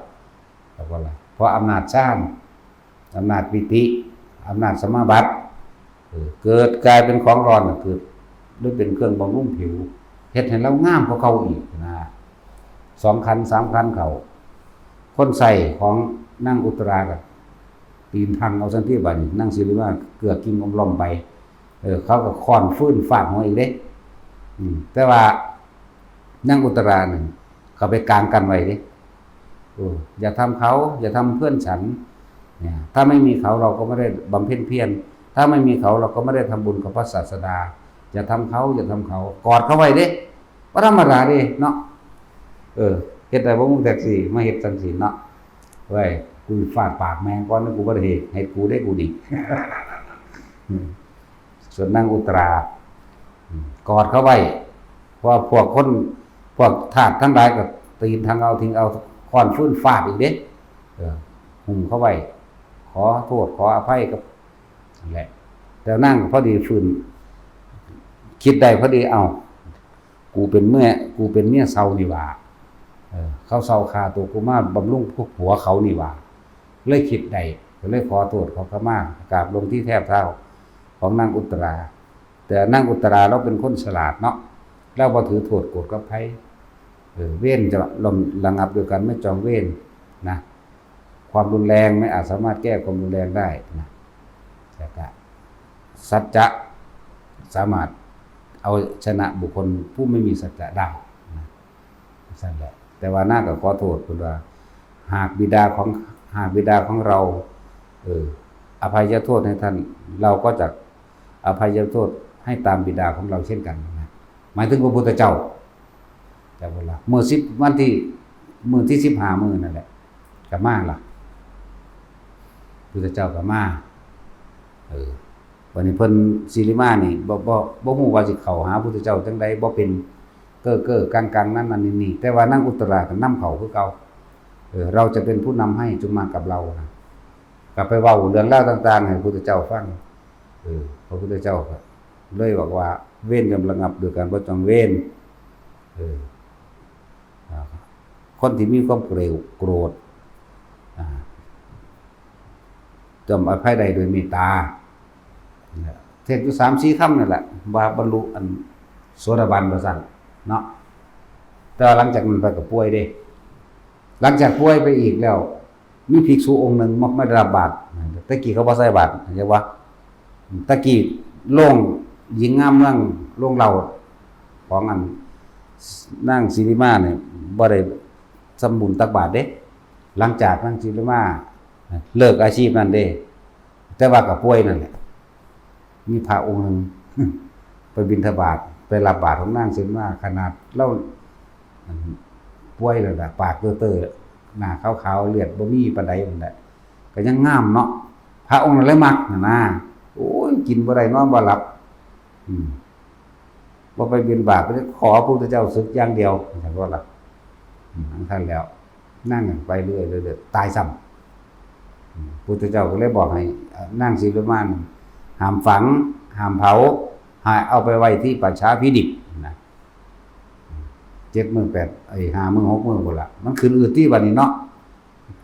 เพราะว่าอะไร เพราะอำนาจฌาน อำนาจปีติ อำนาจสมาบัติ เออ เกิดกลายเป็นของร้อนน่ะ เกิด หรือเป็นเครื่องบำรุงผิว เฮ็ดให้ลาวงามกว่าเก่าอีกนะ สองขันสามขันเข้า คนใส่ของนางอุตราก็ตีนพังเอาซั่นติ บัดนี้นางสิริมาเกือกกิ่งอมล่อมไป เออ เขาก็ค้อนฟืนฟาดหัวอีกเด้ อืม แต่ว่านางอุตรานี่เข้าไปกางกั้นไว้เด้ เออ อย่าทำเขา อย่าทำเพื่อนฉัน เนี่ย ถ้าไม่มีเขาเราก็ไม่ได้บำเพ็ญเพียร ถ้าไม่มีเขาเราก็ไม่ได้ทำบุญกับพระศาสดา อย่าทำเขา อย่าทำเขา กอดเขาไว้เด้ บ่ธรรมดาเด้เนาะ เออ เฮ็ดได้บ่ มึงแท็กซี่ มาเฮ็ดจังซี่เนาะ เว้ย กูฟาดปากแม่งก่อนนะ กูบ่ได้เฮ็ด เฮ็ดกูเด้กูนี่ อืม ส่วนนางอุตรา อืม กอดเขาไว้ เพราะว่าพวกคน พวกทาสทั้งหลายก็ตีนพังเอา ทิ้งเอา ค้อนฟืนฟาดอีกเด้ เออ หุ้มเขาไว้ ขอโทษ ขออภัยกับ นั่นแหละ แต่นางก็พอดีฟื้น คิดได้พอดี เอ้า กูเป็นเมีย กูเป็นเมียเศร้านี่หว่า เออ เขาเศร้าฆ่าตัวกูมาบำรุงพวกผัวเขานี่หว่า เลยคิดได้ ก็เลยขอโทษขอขมา กราบลงที่แทบเท้าของนางอุตรา แต่นางอุตราลาวเป็นคนฉลาดเนาะ ลาวบ่ถือโทษโกรธกับไผ เออ เวรจะระงับด้วยการไม่จองเวรนะ ความรุนแรงไม่อาจสามารถแก้ความรุนแรงได้นะ แล้วก็ สัจจะสามารถเอาชนะบุคคลผู้ไม่มีสัจจะได้นะ ซั่นแหละ แต่ว่านางก็ขอโทษเพิ่นว่า หากบิดาของ หากบิดาของเรา เออ อภัยโทษให้ท่าน เราก็จะอภัยโทษให้ตามบิดาของเราเช่นกันนะ หมายถึงพระพุทธเจ้า แต่เวลามื้อสิบ วันที่ มื้อที่สิบห้ามื้อนั่นแหละ ก็มาล่ะ พุทธเจ้าก็มา เออ วันนี้เพิ่น สิริมานี่ บ่ บ่ บ่ฮู้ว่าสิเข้าหาพุทธเจ้าจั่งใด บ่เป็นเก้อเก้อกังกังนั่นนั่นนี่นี่ แต่ว่านางอุตตราก็นำเข้าคือเก่า เออ เราจะเป็นผู้นำให้ จงมากับเรานะ ก็ไปเว้าเรื่องราวต่างๆ ให้พุทธเจ้าฟัง เออ พระพุทธเจ้าก็เลยบอกว่า เวรย่อมระงับด้วยการบ่จองเวร เออ อ่า คนที่มีความเกลียวโกรธ อ่า ย่อมอภัยได้ด้วยเมตตา เทศน์อยู่สามสี่คำนั่นแหละ ว่าบรรลุอันโสดาบันว่าซั่นเนาะ แต่ว่าหลังจากนั้นไปก็ป่วยเด้ หลังจากป่วยไปอีกแล้ว มีภิกษุองค์หนึ่งมา มาได้รับบาตร แต่กี้เขาบ่ใส่บาตร เรียกว่า แต่กี้โรงหญิงงามเมือง โรงเหล้าของอันนางสิริมาเนี่ย บ่ได้ทำบุญตักบาตรเด้ หลังจากนางสิริมาเลิกอาชีพนั้นเด้ แต่ว่าก็ป่วยนั่นแหละ มีพระองค์หนึ่ง ไปบิณฑบาต ไปรับบาตรของนางสิริมา ขนาดลาว อัน ป่วยแล้วล่ะ ปากเตอๆ หน้าขาวๆ เลือดบ่มีปานใดนั่นแหละ ก็ยังงามเนาะ พระองค์นั้นเลยมักหั้นนะ โอ้ย กินบ่ได้นอนบ่หลับ อืม บ่ไปบิณฑบาต ไปขอพระพุทธเจ้าสึกอย่างเดียว เห็นบ่ล่ะ อืม อันนั้นแล้ว นางไปเรื่อยๆ ตายซ้ำ อืม พุทธเจ้าก็เลยบอกให้ เอ่อ นางสิริมานี่ ห้ามฝัง ห้ามเผา ให้เอาไปไว้ที่ป่าช้าพิดิบนะ เจ็ดมื้อแปด ไอ้ ห้ามื้อ หกมื้อพุ้นล่ะ มันขึ้นอืดติบัดนี้เนาะ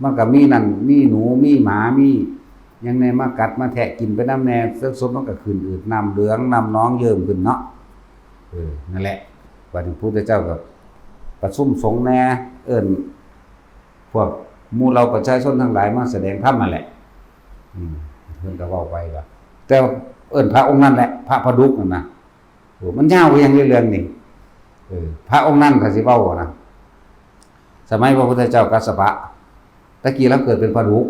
มันก็มีนั่น มีหนู มีหมา มีหยังแหน่มากัดมาแทะกินไปนำแหน่ เซิกซบมันก็ขึ้นอืด น้ำเหลือง น้ำหนองเยิ้มขึ้นเนาะ เออ นั่นแหละ บัดนี้พระพุทธเจ้าก็ประชุมสงฆ์แหน่ เอิ้นพวกหมู่เหล่าประชาชนทั้งหลายมาแสดงธรรมนั่นแหละ อืม เพิ่นก็เว้าไปว่า แต่เอิ้นพระองค์นั่นแหละ พระผาดุกนั่นนะ โอ้ มันยาวไปยังเรื่องนี้ เออ พระองค์นั้นถ้าสิเว้านะ สมัยพระพุทธเจ้ากัสสปะ ตะกี้เราเกิดเป็นผาดุก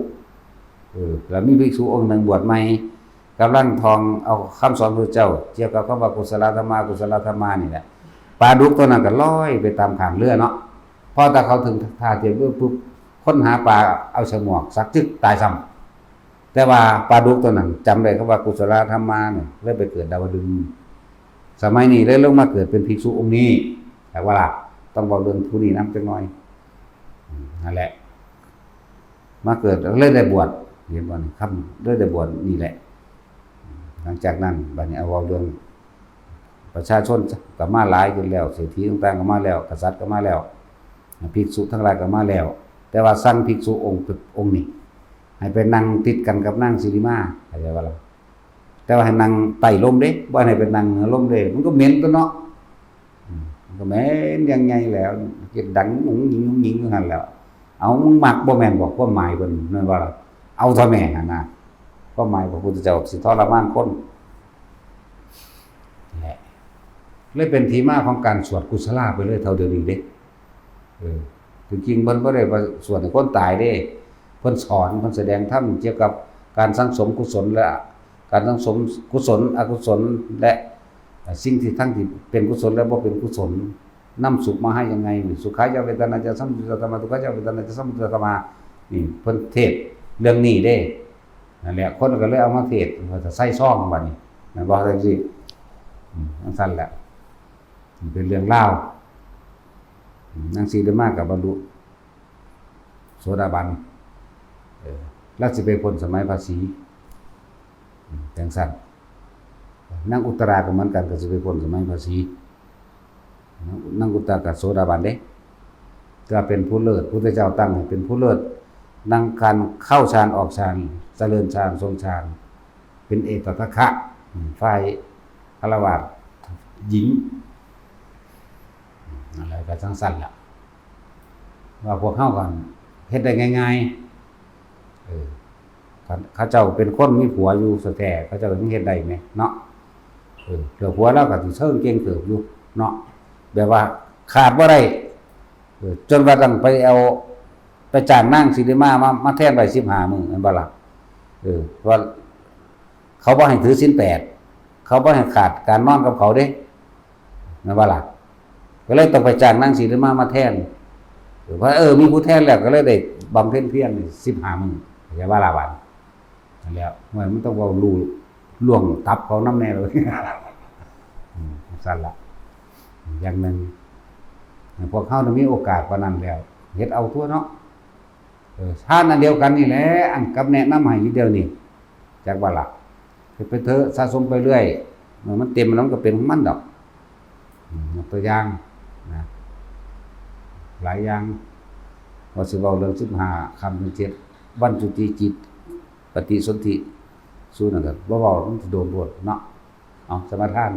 เออ แล้วมีภิกษุองค์หนึ่งบวชใหม่ กำลังท่องเอาคำสอนพระพุทธเจ้า เกี่ยวกับคำว่ากุศลธรรมา กุศลธรรมานี่แหละ ผาดุกตัวนั้นก็ลอยไปตามข้างเรือเนาะ พอแต่เขาถึงท่าเทียบเรือปุ๊บ คนหาปลาเอาฉมวกสักจึกตายซ้ำ แต่ว่าผาดุกตัวนั้นจำได้คำว่ากุศลธรรมาเนี่ย เลยไปเกิดดาวดึงส์ สมัยนี้เลยลงมาเกิดเป็นภิกษุองค์นี้ แต่ว่าล่ะ ต้องเว้าเรื่องผู้นี้นำจักหน่อย อืม นั่นแหละ มาเกิดเลยได้บวช เห็นบ่นี่ คำเลยได้บวชนี่แหละ หลังจากนั้นบัดนี้เอาเว้าเรื่อง ประชาชนก็มาหลายขึ้นแล้ว เศรษฐีต่างๆก็มาแล้ว กษัตริย์ก็มาแล้ว ภิกษุทั้งหลายก็มาแล้ว แต่ว่าสั่งภิกษุองค์ องค์นี้ ให้ไปนั่งติดกันกับนางสิริมา เข้าใจบ่ล่ะ แต่ว่าให้นั่งใต้ร่มเด้ บ่ให้ไปนั่งเหนือร่มเด้ มันก็เหม็นตั๊วเนาะ อืม มันก็เหม็นอย่างใหญ่แล้ว เฮ็ดดังอุ๋งหญิงอุ๋งหญิงอยู่หั่นแหล้ว เอา มึงมักบ่แม่นบ่ ความหมายเพิ่น แม่นบ่ล่ะ เอาเถาะแม่หั่นนะ ความหมายพระพุทธเจ้าสิทรมานคน แหละ เลยเป็นที่มาของการสวดกุศลาไปเลยเท่าเดี๋ยวนี้เด้ เออ จริงๆเพิ่นบ่ได้ว่าสวดให้คนตายเด้ เพิ่นสอน เพิ่นแสดงธรรมเกี่ยวกับการสั่งสมกุศลและ การสั่งสมกุศล อกุศล และสิ่งที่ทั้งที่เป็นกุศลและบ่เป็นกุศล นำสุขมาให้ยังไง สุขายะเวทนาจะสมุทยธรรมา ทุกขายะเวทนาจะสมุทยธรรมา นี่เพิ่นเทศน์เรื่องนี้เด้ นั่นแหละ คนก็เลยเอามาเทศน์ ว่าจะใส่ซองบัดนี้ แม่นบ่จังซี่ อืม จังซั่นแหละ มันเป็นเรื่องราว อืม นางสิริมาก็บรรลุโสดาบัน เออ แล้วสิไปพ้นสมัยพระศรี อืม จังซั่น นางอุตตราก็เหมือนกัน ก็สิไปพ้นสมัยพระศรี นาง นางอุตตราก็โสดาบันเด้ ก็เป็นผู้เลิศ พุทธเจ้าตั้งให้เป็นผู้เลิศ นางการเข้าฌานออกฌาน เจริญฌานทรงฌาน เป็นเอตตะถะคะ อืม ฝ่ายฆราวาสหญิง อืม อะไรก็จังซั่นล่ะ ว่าพวกเฮาก็เฮ็ดได้ง่ายๆ เออ เขาเจ้าเป็นคนมีผัวอยู่แท้ๆ เขาเจ้ายังเฮ็ดได้แหมเนาะ เออ เรื่องผัวลาวก็สิเชิงเก่งเติบอยู่เนาะ แบบว่าขาดบ่ได้ เออ จนว่าต้องไปเอา ไปจ้างนางสิริมา มา มาแทนไว้สิบห้ามื้อ แม่นบ่ล่ะ เออ ว่าเขาบ่ให้ถือศีลแปด เขาบ่ให้ขาดการนอนกับเขาเด้ แม่นบ่ล่ะ ก็เลยต้องไปจ้างนางสิริมา มาแทน เออ ว่า เออ มีผู้แทนแล้วก็เลยได้บำเพ็ญเพียรสิบห้ามื้อ อย่าว่าละบาด นั่นแหละ มัน มันต้องเว้าลู่ล่วงตับเขานำแน่เลย อืม ซั่นละ อย่างหนึ่ง พวกเฮาน่ะมีโอกาสปานนั้นแล้ว เฮ็ดเอาทั่วเนาะ เออ ทานอันเดียวกันนี่แหละ อันกับแนะนำให้อยู่เดี๋ยวนี้ จักว่าล่ะ เฮ็ดไปเถอะ สะสมไปเรื่อย เมื่อมันเต็มแล้วมันก็เป็นของมันดอก อืม ยกตัวอย่างนะ หลายอย่าง ว่าสิเว้าเรื่องสิบห้าค่ำเดือนเจ็ด วันจุติจิต ปฏิสนธิ สู้นั่นก็บ่เว้า มันสิโดนโพดเนาะ เอา สมาทาน